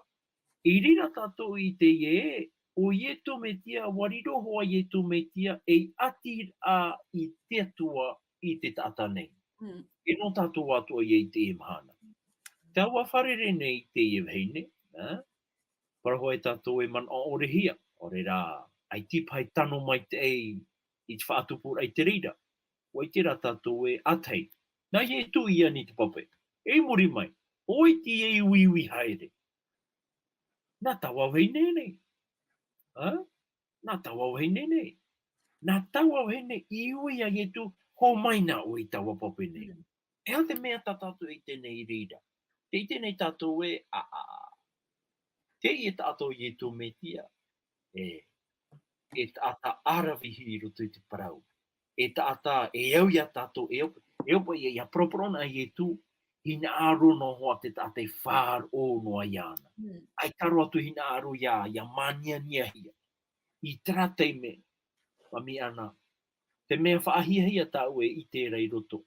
I reira tātou i teie, ʻo Ietu Metia, ʻua riro hoʻi ʻo Ietu Metia, ei ʻātiraʻa i te Atua i te taʻata nei. Mm. E nō tātou atoʻa ïa i teie mahana. Taua fārerei nei i teie vahine, ā? Parau hoʻi tātou e manaʻo ʻore hia, ʻaore rā, ʻaita paʻi e tano maitaʻi i te faʻatupuraʻa i te reira. ʻUa ʻite rā tātou ē, ʻa tahi. Nā Ietu i ani i te pape. E muri mai, ʻo ʻoe tei uiui haere. Nā taua vahine nei. Ā? Nā taua vahine nei. Nā taua vahine i ui iā Ietu, hōmai na ʻoe i taua pape nei. Mm. E aha te mea tā tātou e ʻite nei i reira? Tē ʻite nei tātou ē, ā, ā, ā. Teie taʻata ʻo Ietu Metia, e, e taʻata ʻaravihi i roto i te parau. E taʻata, e au iā tātou, e au, e au paʻi ïa, ʻia paraparau na ʻo Ietu, hinaʻaro noa hoʻi te taʻata e faʻaroʻo noa iāna. Mm. ʻAita roa atu hinaʻaro ʻia, ʻia mānianiahia. I terā taime, Mami Ana, te mea faʻahiahia tāʻu e ʻite ra i roto.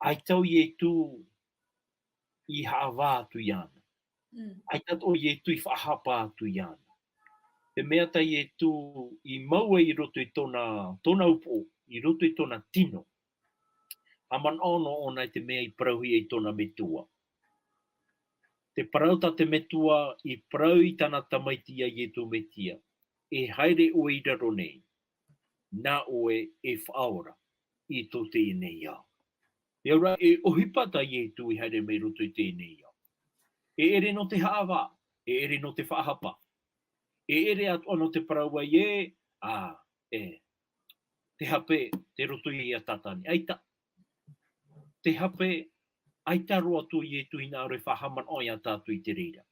ʻAita ʻo Ietu i haʻavā atu iāna. Mm. ʻAita atoʻa ʻo Ietu i faʻahapa atu iāna. Te mea tā Ietu i mau ai i roto i tōna, tōna upoʻo, i roto i tōna tino. ʻA manaʻo noa ʻōna i te mea i parauhia e tōna metua. Te parau tā te metua i parau i tāna tamaiti iā Ietu Metia. E haere ʻoe i raro nei. Nā ʻoe e faʻaora i tō teie nei ao. E au ra, e ʻohipa tā Ietu i haere mai i roto i teie nei ao. E ʻere nō te haʻavā, e ʻere nō te faʻahapa. E ʻere atoʻa nō te parau ai ē, ā, e, te hape, tei roto ia iā Tātane. ʻAita. Te hape, ʻaita roa atu ʻo Ietu hinaʻaro e faʻahaʻamanaʻo iā tātou i te reira.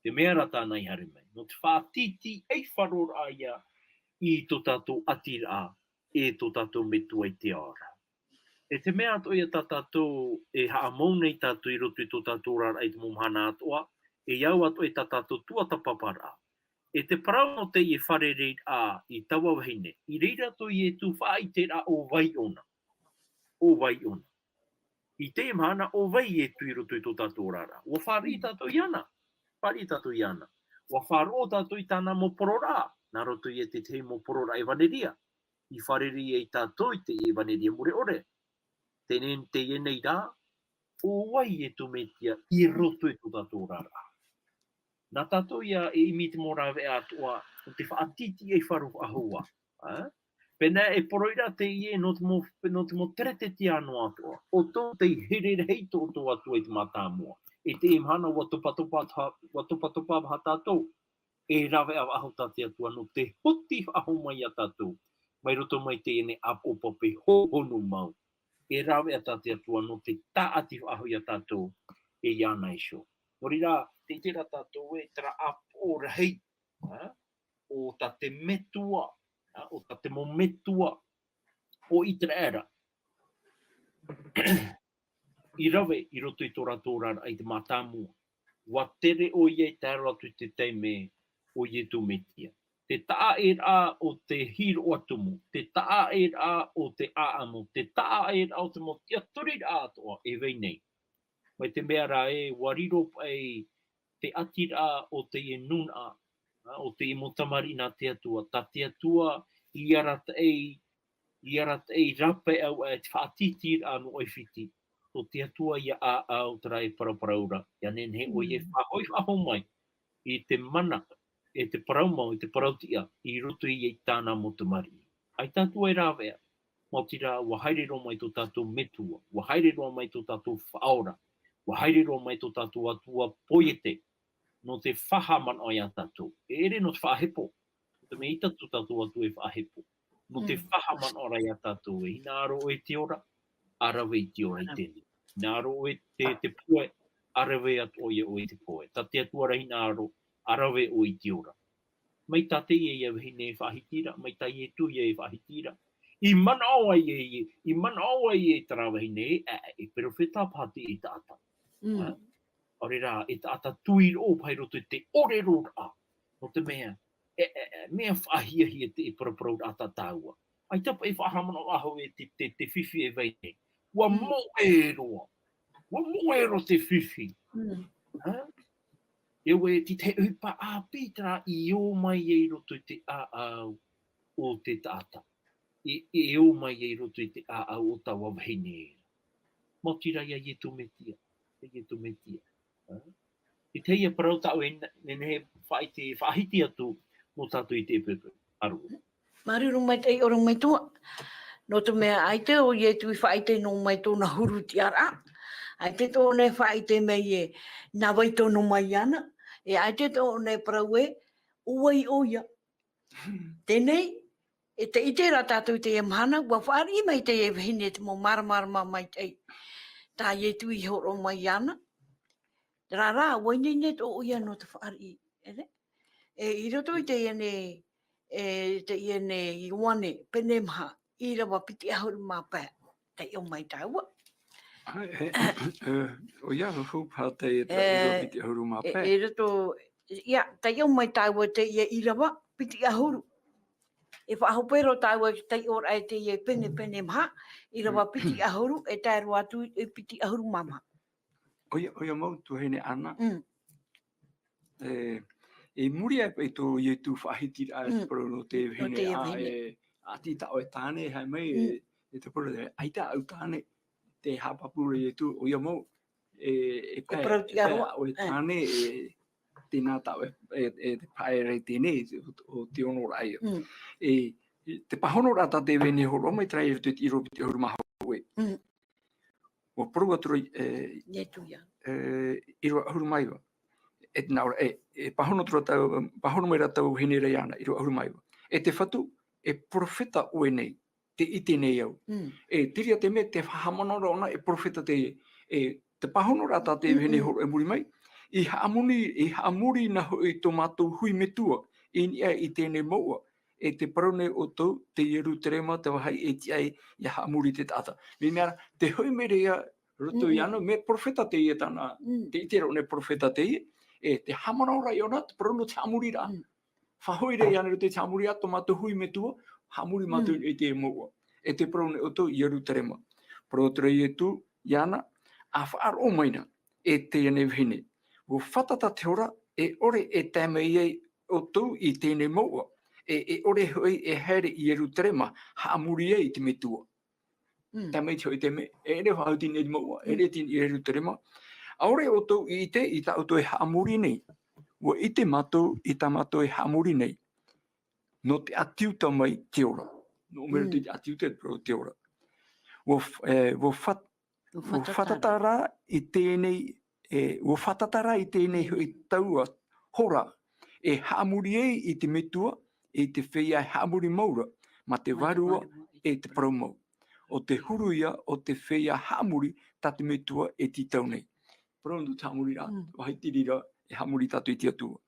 Te mea rā tāna i haere mai. Nō te faʻatītīʻaifaroraʻa ïa i tō tātou ʻātiraʻa, e tō tātou metua i te ao ra. E te mea atoʻa ïa tā tātou e haʻamau nei tātou i roto i tō tātou oraraʻa i te mau mahana atoʻa, e au atoʻa i tā tātou tuatāpaparaʻa. E te parau nō teie fārereiraʻa i taua vahine, i reira tō Ietu faʻaʻiteraʻa ʻo vai ʻōna. ʻO vai ʻōna. I teie mahana ʻo vai Ietu i roto i tō tātou oraraʻa. ʻUa fāriʻi tātou iāna. Fāriʻi tātou iāna. ʻUa faʻaroʻo tātou i tāna mau pororaʻa. Nā roto ia i te tahi mau pororaʻa ʻevaneria. I fārerei ai tātou i te ʻevaneria mure ʻore. Teie, teie nei rā, ʻo vai Ietu Metia i roto i tō tātou oraraʻa. Nā tātou ïa e ʻimi i te mau rāveʻa atoʻa, ʻo te faʻatītīʻaifaro faʻahou ā. Ā? Pēnā e poroʻi ra teie nō te mau, nō te mau teretetia noa atoʻa. ʻOutou tei here rahi tō ʻoutou Atua i te mātāmua. I teie mahana, ʻua topatopa, ʻua topatopa paha tātou. E rave faʻahou tā te Atua nō te hoti faʻahou mai ia tātou. Mai roto mai teie nei ʻāpoʻo pape hōhonu mau. E rave tā te Atua nō te tāʻati faʻahou ia tātou, e iāna iho. Nō reira, tē ʻite ra tātou ē, terā ʻāpoʻo rahi, ā, ʻo tā te metua, ā, ʻo tā te mau metua o ʻĪteraʻera, i rave i roto i tō rātou oraraʻa i te mātāmua. ʻUa tere ʻoia i tae roa atu i te taime o Iesu Mesia. Te taʻaʻēraʻa o te hīroʻa tumu, te taʻaʻēraʻa o te ʻāʻamu, te taʻaʻēraʻa o te mau tiʻaturiraʻa atoʻa e vai nei. Mai te mea rā ē, ʻua riro paʻi te ʻatiraʻa o teie nūnaʻa, ā, o teie mau tamariʻi nā te Atua, tā te Atua i arataʻi, i arataʻi rāpae au ʻā i te faʻatītīraʻa nō ʻAifiti, tō te Atua ia ʻāʻau terā e paraparau ra, ʻia nehenehe ʻoia e faʻahoʻi faʻahou mai i te mana, e te parau mau, e te parau tiʻa, i roto i, i tāna mau tamariʻi. ʻAita atu e rāveʻa, maoti rā, ʻua haere roa mai tō tātou metua, ʻua haere roa mai tō tātou faʻaora, ʻua haere roa mai tō tātou Atua poiete, nō te faʻahaʻamanaʻo ia tātou. E ʻere nō te faʻahepo, nō te mea ʻaita tō tātou Atua e faʻahepo. Nō te faʻahaʻamanaʻo ra ia tātou, e hinaʻaro ʻoe i te ora, ʻa rave i te ora i teie nei. Hinaʻaro ʻoe i te, te pohe, ʻa rave atoʻa ʻoia ʻoe i te pohe. Tā te Atua rā hinaʻaro, ʻa rave ʻoe i te ora. Mai tā teie ia vahine e faʻahiti ra, mai tā Iesu ia e faʻahiti ra. I manaʻo ai ē, i manaʻo ai ē terā vahine ē, ā, e perofeta paha teie taʻata. Ā, ʻaore rā, e taʻata tuiroʻo paha i roto i te ʻōreroraʻa. Nō te mea, e, e, e, mea faʻahiahia teie paraparauraʻa tā tāua. ʻAita paʻi e faʻahaʻamanaʻo faʻahou e te, te, te fifi e vai nei. ʻUa moʻe roa. ʻUa moʻe roa te fifi. Ā? E ʻua, e te tahi ʻohipa ʻāpī terā i ō mai ai i roto i te ʻāʻau o te taʻata. I, i ō mai ai i roto i te ʻāʻau o taua vahine. Maoti rā ia Iesu Mesia, ia Iesu Mesia. Ā? I teie parau tāʻu e nehenehe e faʻaʻite, faʻahiti atu nō tātou i teie poʻipoʻi. Māuruuru. Māuruuru maitaʻi, ʻorometua. Nō te mea ʻaita ʻo Iesu i faʻaʻite noa mai tōna huru tiʻaraʻa. ʻAita tōna e faʻaʻite mai ē, nā vai tō noa mai iāna. E ʻaita tōna e parau ē, ʻo vai ʻoia. Teie nei, e te ʻite ra tātou i teie mahana, ʻua fāriʻi mai teie vahine te mau māramarama maitaʻi. Tā Iesu i hōroʻa mai iāna. Terā rā, ʻua ineine atoʻa ʻoia nō te fāriʻi. E, e, i roto i teie nei, e, teie nei Ioane, pene maha, ʻīrava piti ʻahuru mā pae. Taiʻo mai tāua. ʻAe, e, e, ʻoia, hou paha te, e, ʻīrava piti ʻahuru mā pae. E, i roto, ia, taiʻo mai tāua teie ʻīrava piti ʻahuru. E faʻahope roa tāua i te taiʻoraʻa i teie pene, pene maha, ʻīrava piti ʻahuru, e tae roa atu i piti ʻahuru mā maha. ʻOia, ʻoia mau tuahine Ana. Mm. E, i muri aʻe paʻi tō Iesu faʻahitiraʻa, mm, te parau nō te vahine, nō te vahine. E, ʻati tāʻoe tāne, haere mai, e, mm, e te parau, ʻaita ʻaʻau tāne, tē haʻapāpū ra Iesu, ʻoia mau, e, e pae, parau tiʻa roa. E pae ʻaʻoe tāne, e, tēnā tāʻoe, e, e te pae ra i teie nei, o, o te onoraʻa ia. Mm. E, e te pāhonoraʻa tā te vahine hōroʻa mai terā i roto i te ʻīrava piti ʻahuru mā hōʻē. Mm. ʻUa parau atu ra, e, e, ʻīrava ʻahuru mā iva. E nā ʻō ra, e, e pāhono atu ra tāua, pāhono mai ra tāua vahine ra iāna, ʻīrava ʻahuru mā iva. E te Fatu, e perofeta ʻoe nei, tē ʻite nei au. Mm. E, terā te mea, te faʻahaʻamanaʻo ra ʻōna, e perofeta teie, e, te pāhonoraʻa tā te vahine hōroʻa i muri mai, i haʻamori, i haʻamori na hoʻi tō mātou hui metua, i niʻa i teie nei mouʻa, e tē parau nei ʻoutou, te Ierutarema, te vāhi e tiʻa ai ʻia haʻamori te taʻata. Mai te mea ra, te hoʻi mai ra ia roto iāna, mea perofeta teie tāna, tē ʻite ra ʻōna e perofeta teie, e te haʻamanaʻo ra ʻōna, te parau nō te haʻamoriraʻa. Faʻahoʻi ra iāna i roto i te haʻamoriraʻa, tō mātou hui metua, haʻamori mātou i te mouʻa. E tē parau nei ʻoutou, Ierutarema. Parau atu ra Iesu iāna, ʻa faʻaroʻo mai na, e teie nei vahine. ʻUa fātata te hora, e ʻore e tae mai ai ʻoutou i teie nei mouʻa, e, e ʻore hoʻi e haere i Ierutarema, haʻamori ai i te Metua. Mm. Tae mai te hoʻi taime, e ʻere faʻahou i teie nei mouʻa, e ʻere i teie nei Ierutarema. ʻAore ʻoutou i ʻite i tā ʻoutou e haʻamori nei. ʻUa ʻite mātou i tā mātou e haʻamori nei. Nō te ʻāti uta mai te ora. Nō ʻō mai roto i te ʻati ute, te parau o te ora. Ua f-, e, ua fat-, ua fātata rā i tēnei, e, ua fātata rā i tēnei hoʻi taua hora, e haʻamori ai i te metua, i te feiā e haʻamori mau ra, mā te vārua, e te parau mau. ʻO te huru ia o te feiā haʻamori tā te metua e tītau nei. Parau nō te haʻamori ra, vāhi tirira, e haʻamori tātou i te Atua.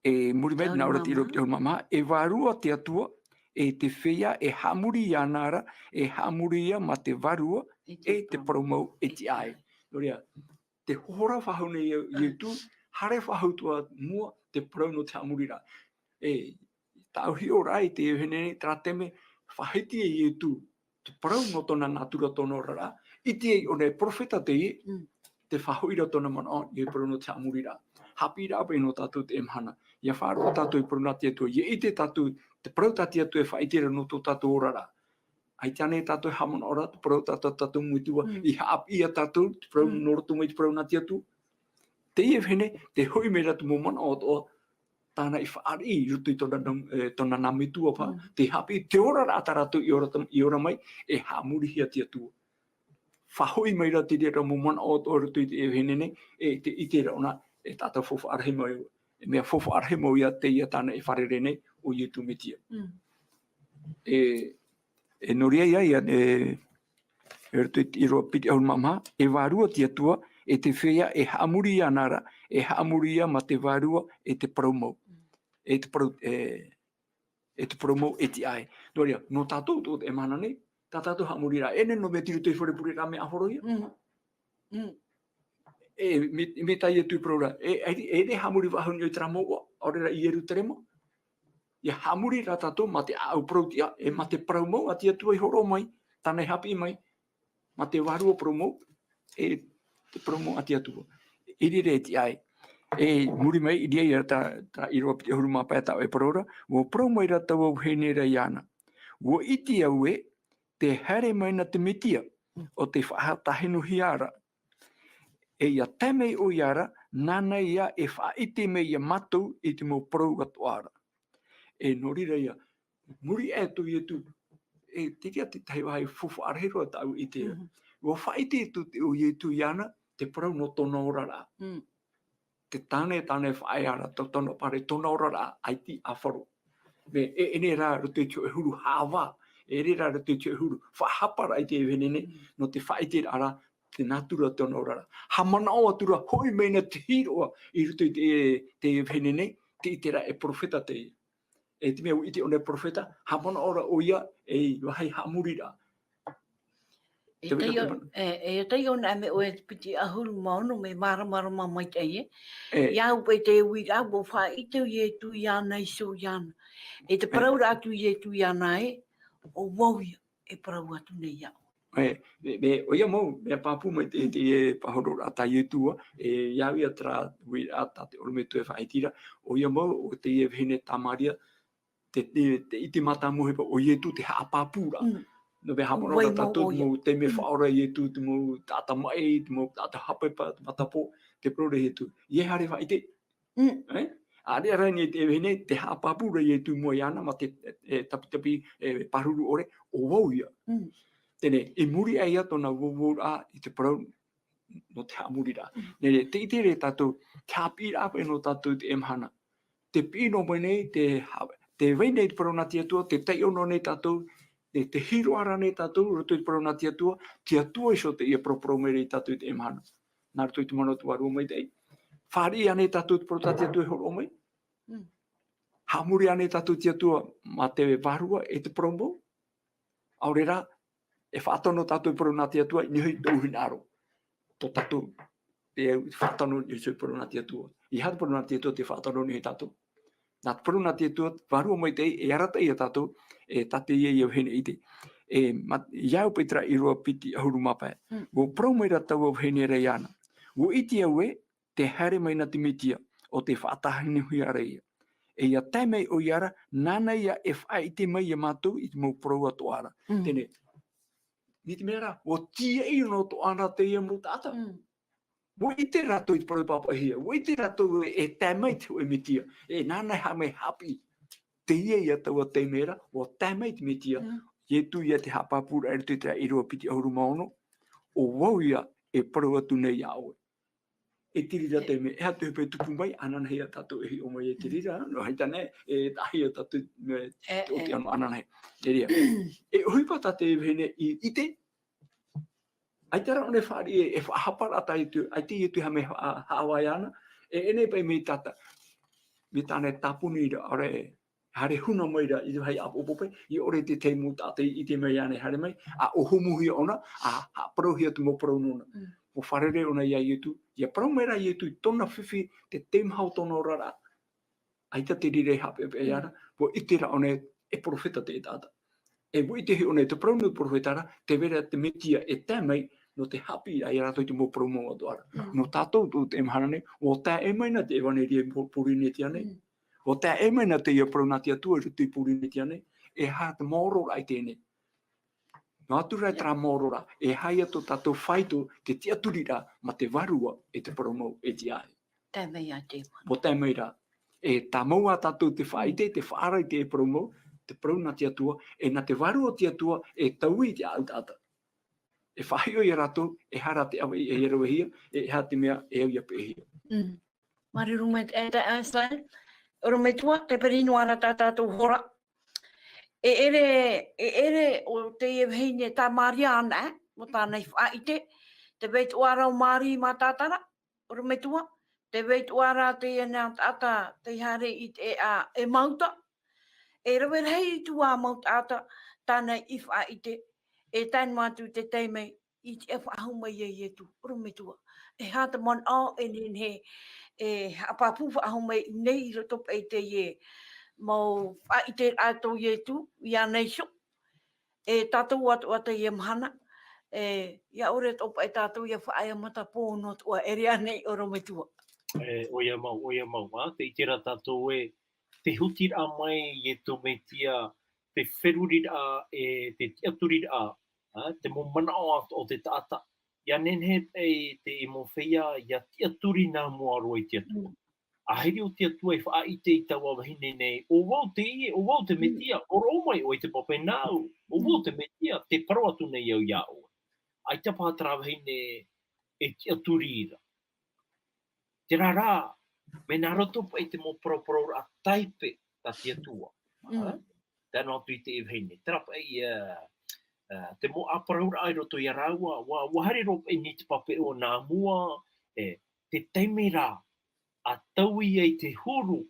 E muri mai, nā ʻō ra te ʻīrava piti ʻahuru mā maha, e vārua te Atua, e te feiā e haʻamori iāna ra, e haʻamori ia mā te vārua, e te parau mau, e tiʻa ai. Nō reira, te hora faʻahou nei Ietu, haere faʻahou atu ā mua te parau nō te haʻamori ra. E, tāʻu hiʻo ra i te vahine nei, terā taime, faʻahiti e Ietu te parau nō tōna nātura, tōna oraraʻa, ʻite ai ʻōna e perofeta teie, te faʻahoʻi ra tōna manaʻo, i te parau nō te haʻamori ra. Haʻapiʻiraʻa paʻi nō tātou teie mahana. ʻIa faʻaroʻo tātou i te parau nā te Atua, ʻia ʻite tātou, te parau tā te Atua e faʻaʻite ra nō tō tātou oraraʻa. ʻAita ānei tātou e haʻamanaʻo ra, te parau tā, tā, tātou metua, i haʻapiʻi ia tātou, te parau nō roto mai te parau nā te Atua. Teie vahine, tē hoʻi mai ra te mau manaʻo atoʻa, tāna i fāriʻi i roto i tōna nā-, e, tōna nā metua paʻi, tē haʻapiʻi te oraraʻa tā rātou i ora tam-, i ora mai, e haʻamorihia te Atua. Faʻahoʻi mai ra te reira mau manaʻo atoʻa i roto i te vahine nei, e te, ʻite ra ʻōna, e tātou faufaʻa rahi mau, e mea faufaʻa rahi mau ia teie tāna e fārerei nei, ʻo Ietu Metia. E, e nō reira ia, e, e roto i te ʻīrava piti ʻahuru mā maha, e vārua te Atua, e te feiā e haʻamori iāna ra, e haʻamori ia mā te vārua, e te parau mau. E te parau, e, e te parau mau, e tiʻa ai. Nō reira, nō tātou, tō teie mahana nei, tā tātou haʻamori ra, e nehenehe nō mea tei roto i te fare pure ra mea ʻāfaro ia. E, mai, mai tā Ietu i parau ra, e, e, e, e haʻamori faʻahou nei ʻoe i terā mouʻa, ʻaore rā i Ierutarema. ʻIa haʻamori rā tātou mā te ʻāʻau parau tiʻa, e mā te parau mau a te Atua i hōroʻa mai, tāna i haʻapiʻi mai, mā te vārua parau mau, e te parau mau a te Atua. I reira e tiʻa ai. E muri mai, i reira ia tā, tā ʻīrava piti ʻahuru mā pae tāʻu e parau ra, ua parau mai ra taua vahine ra iāna. Ua ʻite au ē, tē haere mai na te Metia, ʻo tē faʻatāhinuhia ra. E ʻia tae mai ʻoia ra, nāna ia e faʻaʻite mai ia mātou i te mau parau atoʻa ra. E nō reira ia, muri aʻe tō Ietu, e, te reira te tahi vāhi faufaʻa rahi roa tāʻu i ʻite ra. Ua faʻaʻite atu te, ʻo Ietu iāna, te parau nō tōna oraraʻa. Te tāne, tāne faʻaea ra, tō, tōna pare, tōna oraraʻa, ʻaita i ʻāfaro. Mea, e, ʻere rā roto i te huru hāvā, ʻere rā roto i te huru faʻahapa ra i te vahine nei, nō te faʻaʻiteraʻa ra, te nātura o tōna oraraʻa. Haʻamanaʻo atu ra, hoʻi mai na te hīroʻa i roto i te, te vahine nei, tē ʻite ra e perofeta teie. E te mea ʻua ʻite ʻōna e perofeta, haʻamanaʻo ra ʻoia, e vāhi haʻamori ra. E taiʻo, e, e taiʻo na me ʻoe te piti ʻahuru mā ono, mea māramarama maitaʻi, e. E. ʻIa au paʻi te uiraʻa, ʻua faʻaʻite ʻo Ietu iāna iho iāna. E te parau ra atu Ietu iāna ē, ʻo vau ia, e parau atu nei iāʻu. E, mea, mea, ʻoia mau, mea pāpū mai te, te, e pāhonoraʻa tā Ietu ā, e, ʻia au ia terā uiraʻa tā te ʻorometua e faʻaʻite ra, ʻoia mau, ʻo teie vahine Tamaria, te, te, te ʻite mātāmua paʻi ʻo Ietu te haʻapāpū ra. Nō te mea haʻamanaʻo ra tātou, te mau taime faʻaora a Ietu, te mau taʻata maʻi, te mau taʻata haʻapepa, te matapō, te parau ra Ietu. ʻIa haere faʻaʻite. E? ʻAreʻa rā nei te vahine, te haʻapāpū ra Ietu i mua iāna, mā te, e, tapitapi, e, pāruru ʻore, ʻo vau ia. Teie nei, i muri aʻe ia tōna vauvauraʻa i te parau nō te haʻamori ra. Nē reira, tē ʻite ra tātou, te haʻapiʻiraʻa paʻi nō tātou i teie mahana. Tē piʻi noa mai nei, tē ha-, tē vai nei te parau nā te Atua, tē taiʻo noa nei tātou, tē, tē hīroʻa ra nei tātou, roto i te parau nā te Atua, te Atua iho teie e paraparau mai ra ia tātou i teie mahana. Nā roto i te mana o te Vārua Maitaʻi. Fāriʻi ānei tātou te parau tā te Atua e hōroʻa mai? Haʻamori ānei tātou i te Atua, mā te vārua e te parau mau? ʻAore rā, e faʻatono tātou i te parau nā te Atua, i niʻa i tōʻu hinaʻaro. Tō tātou, e faʻatono i niʻa i te parau nā te Atua. ʻEiaha te parau nā te Atua tē faʻatono nei ia tātou. Nā te parau nā te Atua, Vārua Maitaʻi, e arataʻi ia tātou, e tātou ia, ia vahine ʻite. E, mā, ʻia au paʻi terā ʻīrava piti ʻahuru mā pae. ʻUa parau mai ra taua vahine ra iāna. ʻUa ʻite au ē, tē haere mai na te Metia, ʻo tē faʻatāhinuhia ra ia. E ʻia tae mai ʻoia ra, nāna ia e faʻaʻite mai ia mātou i te mau parau atoʻa ra. Teie nei, nō te mea rā, ʻua tīaʻi noa atoʻa na teie mau taʻata. ʻUa ʻite rātou i te parau e pāpaʻihia, ʻua ʻite rātou e, e tae mai te hōʻē Metia, e nāna e haʻamau haʻapiʻi. teie ia taua taime ra, ʻua tae mai te Metia, Ietu ia te haʻapāpūraʻa i roto i te ʻīrava piti ʻahuru mā ono, ʻo vau ia e parau atu nei iā ʻoe. E te reira taime, e aha te ʻohipa e tupu mai, ananahi ia tātou e hiʻo mai e te reira, nō ʻaita nei, e tahi ia tātou me te ʻote ano ananahi. Te reira. E ʻohipa tā te vahine i ʻite, ʻaita rā ʻōna e fāriʻi e, e faʻahapa rā tā Ietu, ʻaita Ietu e haʻamau haʻavāʻa ana, e, e nei paʻi mai tātou. Mai tāna e tāpuni ra, ʻaore, haere huna mai ra, i te vāhi ʻāpōpō paʻi, ʻia ʻore te tahi mau taʻata i ʻite mai ana e haere mai, ʻa ʻōhumuhia ʻōna, ʻa haʻaparauhia te mau parau nōna. ʻUa fārerei ʻōna iā Ietu, ʻia parau mai rā Ietu i tōna fifi, te teimaha o tōna oraraʻa. ʻAita te reira e haʻapeʻapeʻa iāna, ʻua ʻite rā ʻōna e perofeta te taʻata. E ʻua ʻite hoʻi ʻōna i te parau nō te perofeta ra, tē vai ra te Metia e tae mai, nō te haʻapiʻiraʻa ia rātou i te mau parau mau atoʻa ra. Nō tātou tō te mahana nei, ʻua tae mai na te ʻevaneria i Pō-, Pōrīnetia nei. ʻUa tae mai na teie parau nā te Atua i roto i Pōrīnetia nei, e aha te maoro rā i teie nei. Noa atu rā terā maoro ra, e aha ia tō tātou faito te tiʻaturiraʻa mā te Vārua e te parau mau e tiʻa ai. Tae mai iā te ʻEvaneria. ʻUa tae mai rā. E tāmau ā tātou te faʻaʻite, te faʻaara i te parau mau, te parau nā te Atua, e nā te Vārua o te Atua, e taui i te ʻāʻau taʻata. E faʻahiʻo iā rātou, e aha rā te ʻāvaʻe e ravehia, e aha te mea e au ʻia peʻehia. Māuruuru maitaʻi e taeaʻe Israel. ʻOrometua, tē piri noa ra tā tātou hora. E ʻere, e ʻere ʻo teie vahine Tamaria anaʻe, ʻo tāna i faʻaʻite, tē vai atoʻa ra ʻo Māria i Magadala, ʻorometua, tē vai atoʻa ra teie nei taʻata, tei haere i te ʻēʻa Emauta, e rave rahi atu ā mau taʻata, tāna i faʻaʻite, e tae noa atu te taime, i te faʻahou mai iā Ietu, ʻorometua. E aha te manaʻo e nehenehe, e haʻapāpū faʻahou mai nei i roto paʻi i teie mau faʻaʻiteraʻa tō Ietu, iāna iho. E tātou atoʻa teie mahana, e, ʻia ʻore atoʻa paʻi tātou ʻia faʻaea matapō noa atoʻa, e ʻere ānei ʻorometua. E, ʻoia mau, ʻoia mau, ā, tē ʻite ra tātou ē, te hutiraʻa mai Ietu Metia, te feruriraʻa, e, te tiʻaturiraʻa, ā, te mau manaʻo atoʻa o te taʻata. ʻIa nehenehe paʻi te mau feiā, ʻia tiʻaturi nā mua roa i te Atua. ʻĀhiri ʻo te Atua e faʻaʻite i taua vahine nei, ʻo vau teie, ʻo vau te Metia, ʻorometua mai ʻoe i te pape nāʻu, ʻo vau te Metia, tē parau atu nei au iā ʻoe. ʻAita paha terā vahine e tiʻaturi ra. Terā rā, mea nā roto paʻi te mau parauparauraʻa taipe tā te Atua. Ā? Tae noa atu i teie vahine. Terā paʻi, ā, ā, te mau ʻāparauraʻa i roto iā rāua, ʻua, ʻua haere roa paʻi nei te pape ʻo nā mua, e, te taime rā, ʻa taui ai te huru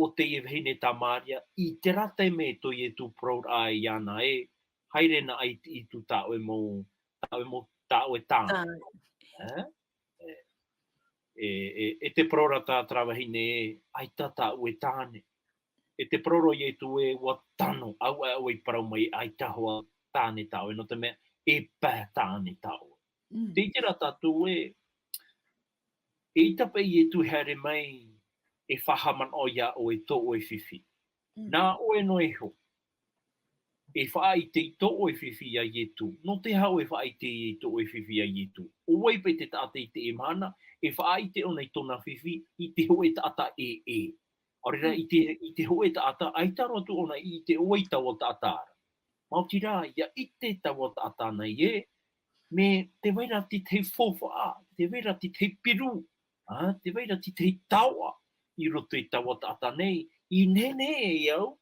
o teie vahine Tamaria, i terā taime tō Ietu parauraʻa iāna ē, haere na ʻaita i tū tā ʻoe mau, tā ʻoe mau, tā ʻoe tāne. Ā? E, e, e, e te parau ra tā terā vahine ē, ʻaita tā ʻoe tāne. E te parau ra ʻo Ietu ē, ʻua tano, ʻaita ʻoe i parau mai, ʻaita hoʻi tāne tā ʻoe, nō te mea, e pae tāne tā ʻoe. Tē ʻite ra tātou ē, eʻita paʻi Ietu e haere mai e faʻahaʻamanaʻo iā ʻoe i tō ʻoe fifi. Nā ʻoe noa iho. E faʻaʻite i tō ʻoe fifi iā Ietu. Nō te aha ʻoe e faʻaʻite i tō ʻoe fifi iā Ietu? ʻO vai paʻi te taʻata i teie mahana, e faʻaʻite ʻōna i tōna fifi, i te hōʻē taʻata ʻē, ʻē. ʻAore rā, i te, i te hōʻē taʻata, ʻaita roa atu ʻōna i ʻite ʻo vai taua taʻata ra. Maoti rā, ʻia ʻite taua taʻata nei ē, mea tē vai ra te tahi faufaʻa, tē vai ra te tahi piru, ā, tē vai ra te tahi taoʻa i roto i taua taʻata nei, i nehenehe e au,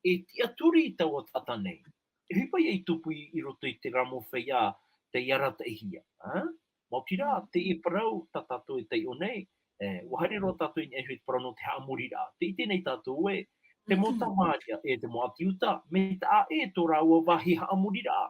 e tiʻaturi i taua taʻata nei. E ʻohipa ia i tupu i, i roto i terā mau feiā tei arataʻihia, ā? Maoti rā, teie parau tā tātou e taiʻo nei, e, ʻua haere roa tātou i niʻa iho i te parau nō te haʻamoriraʻa. Tē ʻite nei tātou ē, te mau Tamaria, e te mau ʻāti Iuta, mea taʻa ʻē tō rāua vāhi haʻamoriraʻa.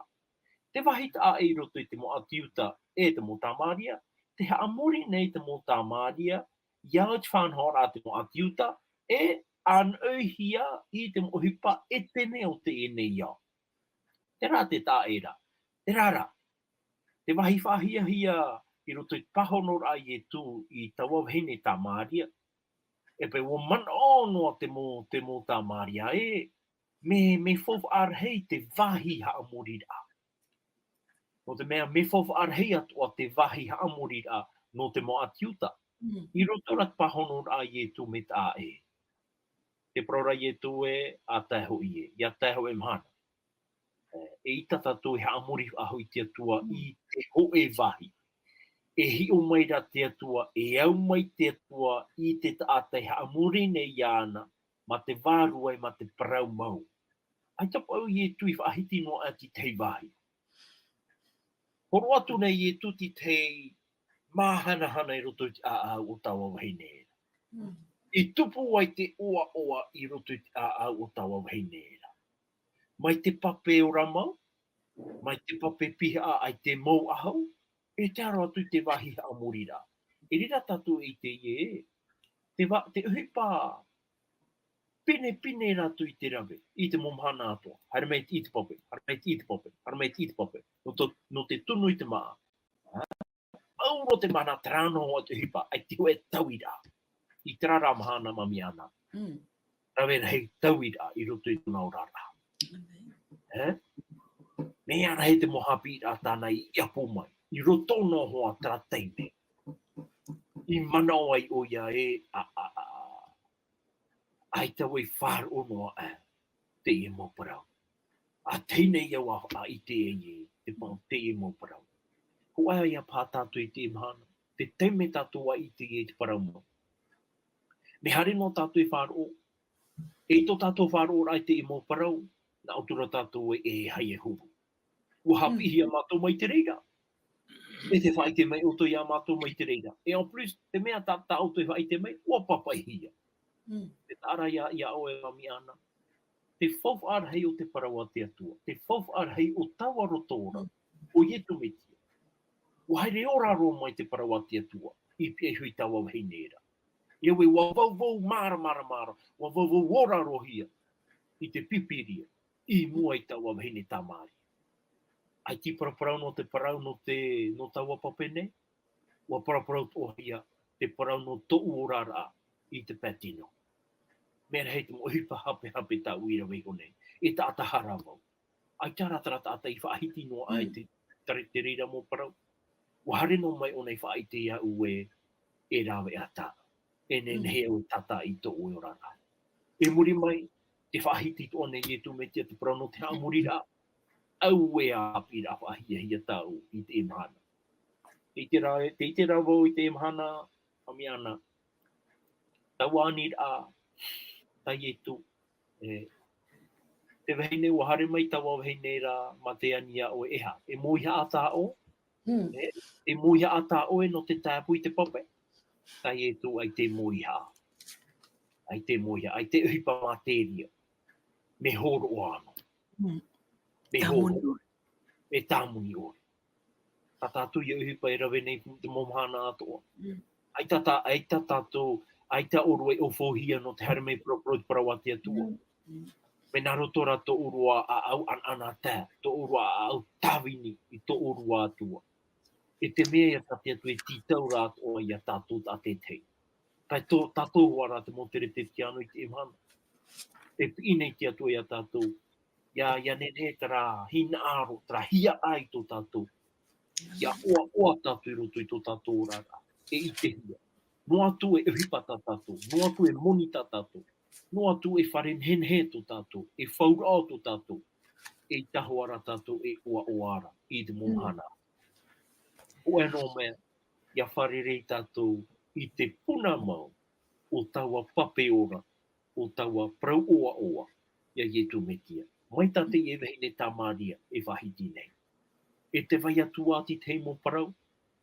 Te vāhi taʻa ʻē i roto i te mau ʻāti Iuta, e te mau Tamaria, tē haʻamori nei te mau Tamaria, ʻia au i te faʻanahoraʻa a te mau ʻāti Iuta, e ʻānaʻihia i te mau ʻohipa ʻētene o teie nei ao. Terā te taʻa ʻē ra. Terā rā, te vāhi faʻahiahia i roto i te pāhonoraʻa a Ietu i taua vahine Tamaria. E paʻi ʻua manaʻo noa te mau, te mau Tamaria ē, mea, mea faufaʻa rahi te vāhi haʻamoriraʻa. Nō te mea, mea faufaʻa rahi atoʻa te vāhi haʻamoriraʻa nō te mau ʻāti Iuta. I roto rā te pāhonoraʻa a Ietu mea taʻa ʻē. Te parau ra Ietu ē, ʻa tae hoʻi ē, ʻia tae hoʻi mahana. E ʻita tātou e haʻamori faʻahou i te Atua i te hōʻē vāhi. E hiʻo mai ra te Atua, e au mai te Atua i te taʻata e haʻamori nei iāna, mā te vārua e mā te parau mau. ʻAita paʻi Ietu i faʻahiti noa atu i te vāhi. Horo atu nei Ietu i te māhanahana i roto i te ʻāʻau o taua vahine ra. I tupu ai te ʻoaʻoa i roto i te ʻāʻau o taua vahine ra. Mai te pape ora mau, mai te pape pihaʻa ʻaita e mau ʻahu, e tae roa atu i te vāhi haʻamori ra. I reira tātou e ʻite ē, te va-, te ʻohipa pinepine rātou i te rave, i te mau mahana atoʻa. Haere mai i te pape, haere mai i te pape, haere mai i te pape. Nō te, nō te tunu i te māʻa. Ā? Mau roa te mahana, terā noa te ʻohipa, ʻaita e tauiraʻa. I terā ra mahana, Mami ʻAna. Rave rahi tauiraʻa i roto i tōna oraraʻa. Ē? Mea rahi te mau haʻapiʻiraʻa tāna i ʻapo mai. I roto noa hoʻi terā taime. I manaʻo ai ʻoia ē, ʻa, ʻa, ʻa, ʻaita vau i faʻaroʻo noa ā teie mau parau. ʻA tahi nei au ā faʻaʻite ai ē, te pa-, teie mau parau. Hōʻē ā paha tātou i teie mahana, te taime tātou ʻa ʻite ai te parau mau. Mea haere noa tātou e faʻaroʻo, e tō tātou faʻaroʻoraʻa i teie mau parau, nā ʻō atu ra tātou ē, e aha e huru. Ua haʻapiʻihia mātou mai te reira. E tē faʻaʻite mai ʻoutou iā mātou mai te reira. Et en plus, te mea tā, tā ʻoutou e faʻaʻite mai, ua pāpaʻihia. Te taʻa ra iā, iā ʻoe Mami ʻAna. Te faufaʻa rahi o te parau a te Atua. Te faufaʻa rahi o taua roto ra. ʻO Ietu Metia. Ua haere ora roa mai te parau a te Atua. I pihaʻi iho i taua vahine ra. ʻIa ʻoe, ua vauvau māramarama ra. Ua vauvau ora roa hia. I te Pīpīria. I mua i taua vahine Tamaria. ʻAita e paraparau nō te parau nō te, nō taua pape nei, ua paraparau atoʻahia te parau nō tōʻu oraraʻa i te pae tino. Mea rahi te mau ʻohipa hapehape tāʻu i rave iho nei, e taʻata hara vau. ʻAita rā terā taʻata i faʻahiti noa ai te, te, te reira mau parau. Ua haere noa mai ʻōna i faʻaʻite iāʻu ē, e rāveʻa tāʻu. E nehenehe au e tātā i tōʻu oraraʻa. I muri mai, tē faʻahiti atoʻa nei Ietu Metia te parau nō te haʻamoriraʻa. Auē ā haʻapiʻiraʻa faʻahiahia tāʻu i teie mahana. Tē ʻite ra, tē ʻite ra vau i teie mahana, Mami ʻAna. Taua aniraʻa, tā Ietu, e, te vahine ua haere mai taua vahine ra mā te ani iā ʻoe e aha. E mōihaʻa tā ʻoe, e, e mōihaʻa tā ʻoe nō te tāpū i te pape. Tā Ietu ʻaita e mōihaʻa. ʻAita e mōihaʻa, ʻaita e ʻohipa materia. Mea hōroʻa noa. Mea hōroʻa. Mea tāmoni ʻore. Tā tātou ia ʻohipa e rave nei te mau mahana atoʻa. ʻAita tā, ʻaita tātou, ʻaita ʻōrua e ʻōfouhia nō te haere mai paraparau te parau a te Atua. Mea nā roto rā tō ʻōrua ʻāʻau ʻanaʻanatae, tō ʻōrua ʻāʻau tāvini i tō ʻōrua Atua. E te mea ia tā te Atua e tītau rā atoʻa iā tātou tātaʻitahi. Tae tō, tātou hoʻi rā te mau Kerisetiano i teie mahana. E piʻi nei te Atua iā tātou, ʻia, ʻia nehenehe terā hinaʻaro, terā hiaʻai tō tātou. ʻIa ʻoaʻoa tātou i roto i tō tātou oraraʻa. E ʻitehia. Noa atu e ʻohipa tā tātou, noa atu e moni tā tātou, noa atu e fare nehenehe tō tātou, e fauraʻo tō tātou, eʻita hoʻi rā tātou e ʻoaʻoa ra i te mau mahana. Hōʻē noa mea, ʻia fārerei tātou i te puna mau o taua pape ora, o taua parau ʻoaʻoa, iā Ietu Metia. Mai tā teie vahine Tamaria e faʻahiti nei. E tē vai atu ā te tahi mau parau,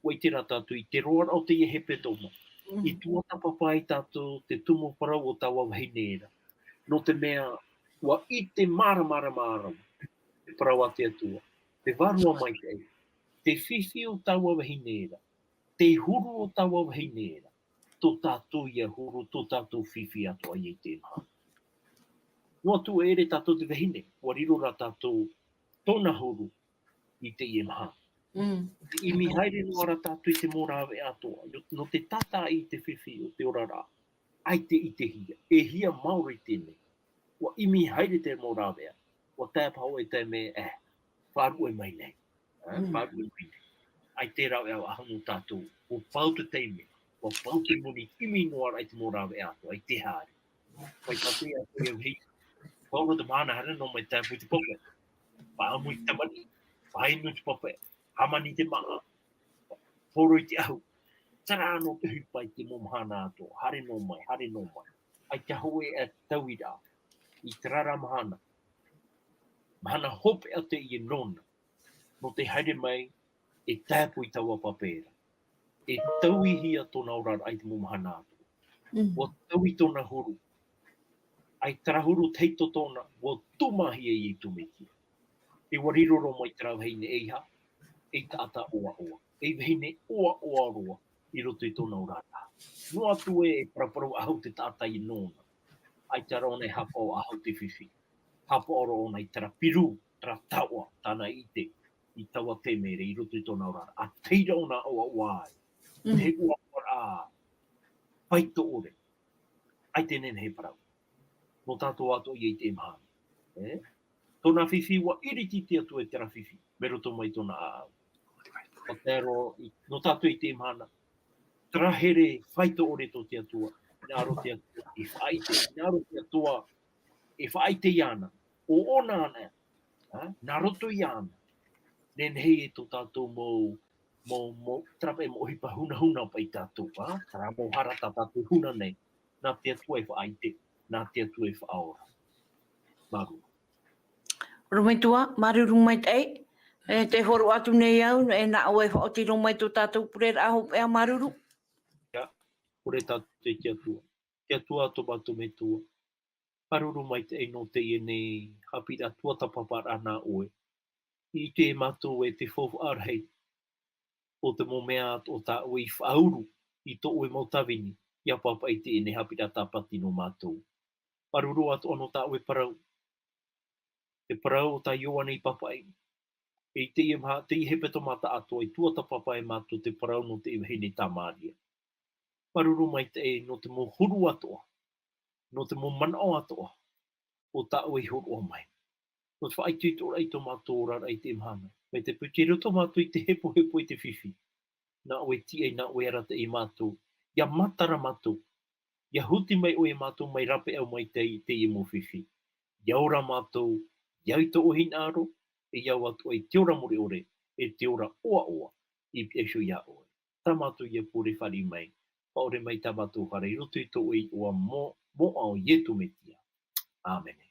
ʻua ʻite rā tātou i te roaraʻa o teie hepetoma. I tuatāpapa ai tātou te tumu parau o taua vahine ra. Nō te mea, ʻua ʻite māramarama ra te parau a te Atua. Te Vārua Maitaʻi, te fifi o taua vahine ra. Te huru o taua vahine ra. Tō tātou ia huru, tō tātou fifi atoʻa ia i teie mahana. Noa atu e ʻere tātou te vahine, ʻua riro rā tātou tōna huru i teie mahana. Te ʻimi haere noa ra tātou i te mau rāveʻa atoʻa, nō te tātaʻi i te fifi o te oraraʻa, ʻaita e ʻitehia, e hia maoro i teie nei. ʻUa ʻimi haere te mau rāveʻa, ʻua tae paha ʻoe i te mea, e, faʻaruʻe mai nei. E, faʻaruʻe mai nei. ʻAita e rāveʻa ʻaʻahu nō tātou, ʻua pau te taime, ʻua pau te moni, ʻimi noa ra i te mau rāveʻa atoʻa, ʻaita e haere. Mai tātou ia koe au hei. Pauro te mahana haere noa mai tāpui te pape. Pāmu i te tamariʻi. Pāinu te pape. Hāmani te maʻa. Poro i te ahu. Tara anō te hipa i te mau mahana atoʻa. Haere noa mai, haere noa mai. ʻAita hoʻi e tauiraʻa. I te rara mahana. Mahana hopeʻa teie nōna. Nō te haere mai e tāpui taua pape ra. E tauihia tōna oraraʻa i te mau mahana atoʻa. Ua taui tōna huru. ʻAi tarahuru te heito tōna, ua tūmāhia e Iesu Mesia. E ua riro roa mai terā vahine ʻeiaha, ei taʻata ʻoaʻoa. Ei vahine ʻoaʻoa roa i roto i tōna oraraʻa. Noa atu ē e paraparau ʻahu te taʻata i nōna. ʻAita roa ʻōna e hapaʻo ʻahu te fifi. Hapaʻo roa ʻōna i terā piru, terā taoʻa, tāna i ʻite, i taua taime ra i roto i tōna oraraʻa. ʻA tei roa ʻōna ʻoaʻoa ai. He ʻoaʻoa faito ʻore. ʻAita e nehenehe e parau. Nō tātou atoʻa ia i teie mahana. E? Tōna fifi ua ʻiriti te Atua i terā fifi, mai roto mai tōna ʻāʻau. ʻA tae roa, i, nō tātou i teie mahana. Terā here faito ʻore tō te Atua, hinaʻaro te Atua, e faʻaʻite, hinaʻaro te Atua, e faʻaʻite iāna, ʻo ʻōna anaʻe, ā, nā roto iāna. Nehenehe e tō tātou mau, mau, mau, terā paʻi mau ʻohipa hunahuna paʻi tātou, ā, terā mau hara tā tātou huna nei, nā te Atua e faʻaʻite, nā te Atua e faʻaora. Māuruuru. Ora maitaʻi, māuruuru maitaʻi. E te hōroʻa atu nei au, e nā ʻoe e faʻaoti roa mai tō tātou pureraʻa hopeʻa, māuruuru. Ia, pure tātou i te Atua. Te Atua tō mātou Metua. Māuruuru maitaʻi nō teie nei, haʻapiʻiraʻa tuatāpaparaʻa nā ʻoe. I ʻite mātou e te faufaʻa rahi. ʻO te mau mea atoʻa tā ʻoe i faʻauru, i tō ʻoe mau tāvini, ʻia pāpaʻi i teie nei haʻapiʻiraʻa tāpati nō mātou. Māuruuru atoʻa nō tā ʻoe parau. Te parau o tā Ioane i pāpaʻi. E i teie maha, teie hepetoma tāʻatoʻa i tuatāpapa e mātou te parau nō te vahine Tamāria. Māuruuru maitaʻi nō te mau huru atoʻa, nō te mau manaʻo atoʻa, ʻo tā ʻoe i hōroʻa mai. Nō te faʻaitoitoraʻa i tō mātou oraraʻa i teie mahana. Mai te piti roto mātou i te hepohepo i te fifi. Nā ʻoe e tiʻa, nā ʻoe e arataʻi ia mātou. ʻIa matara mātou. ʻIa huti mai ʻoe ia mātou mai rāpae mai te, teie mau fifi. ʻIa ora mātou, ʻia au i tō ʻoe hinaʻaro, e ʻia au atoʻa i te ora mure ʻore, e te ora ʻoaʻoa, i pihaʻi iho ia ʻoe. Tā mātou ia pure fāriʻi mai, faʻaʻore mai tā mātou fare i roto i tō ʻoe iʻoa mo-, moʻa ʻo Iesu Mesia. ʻĀmene.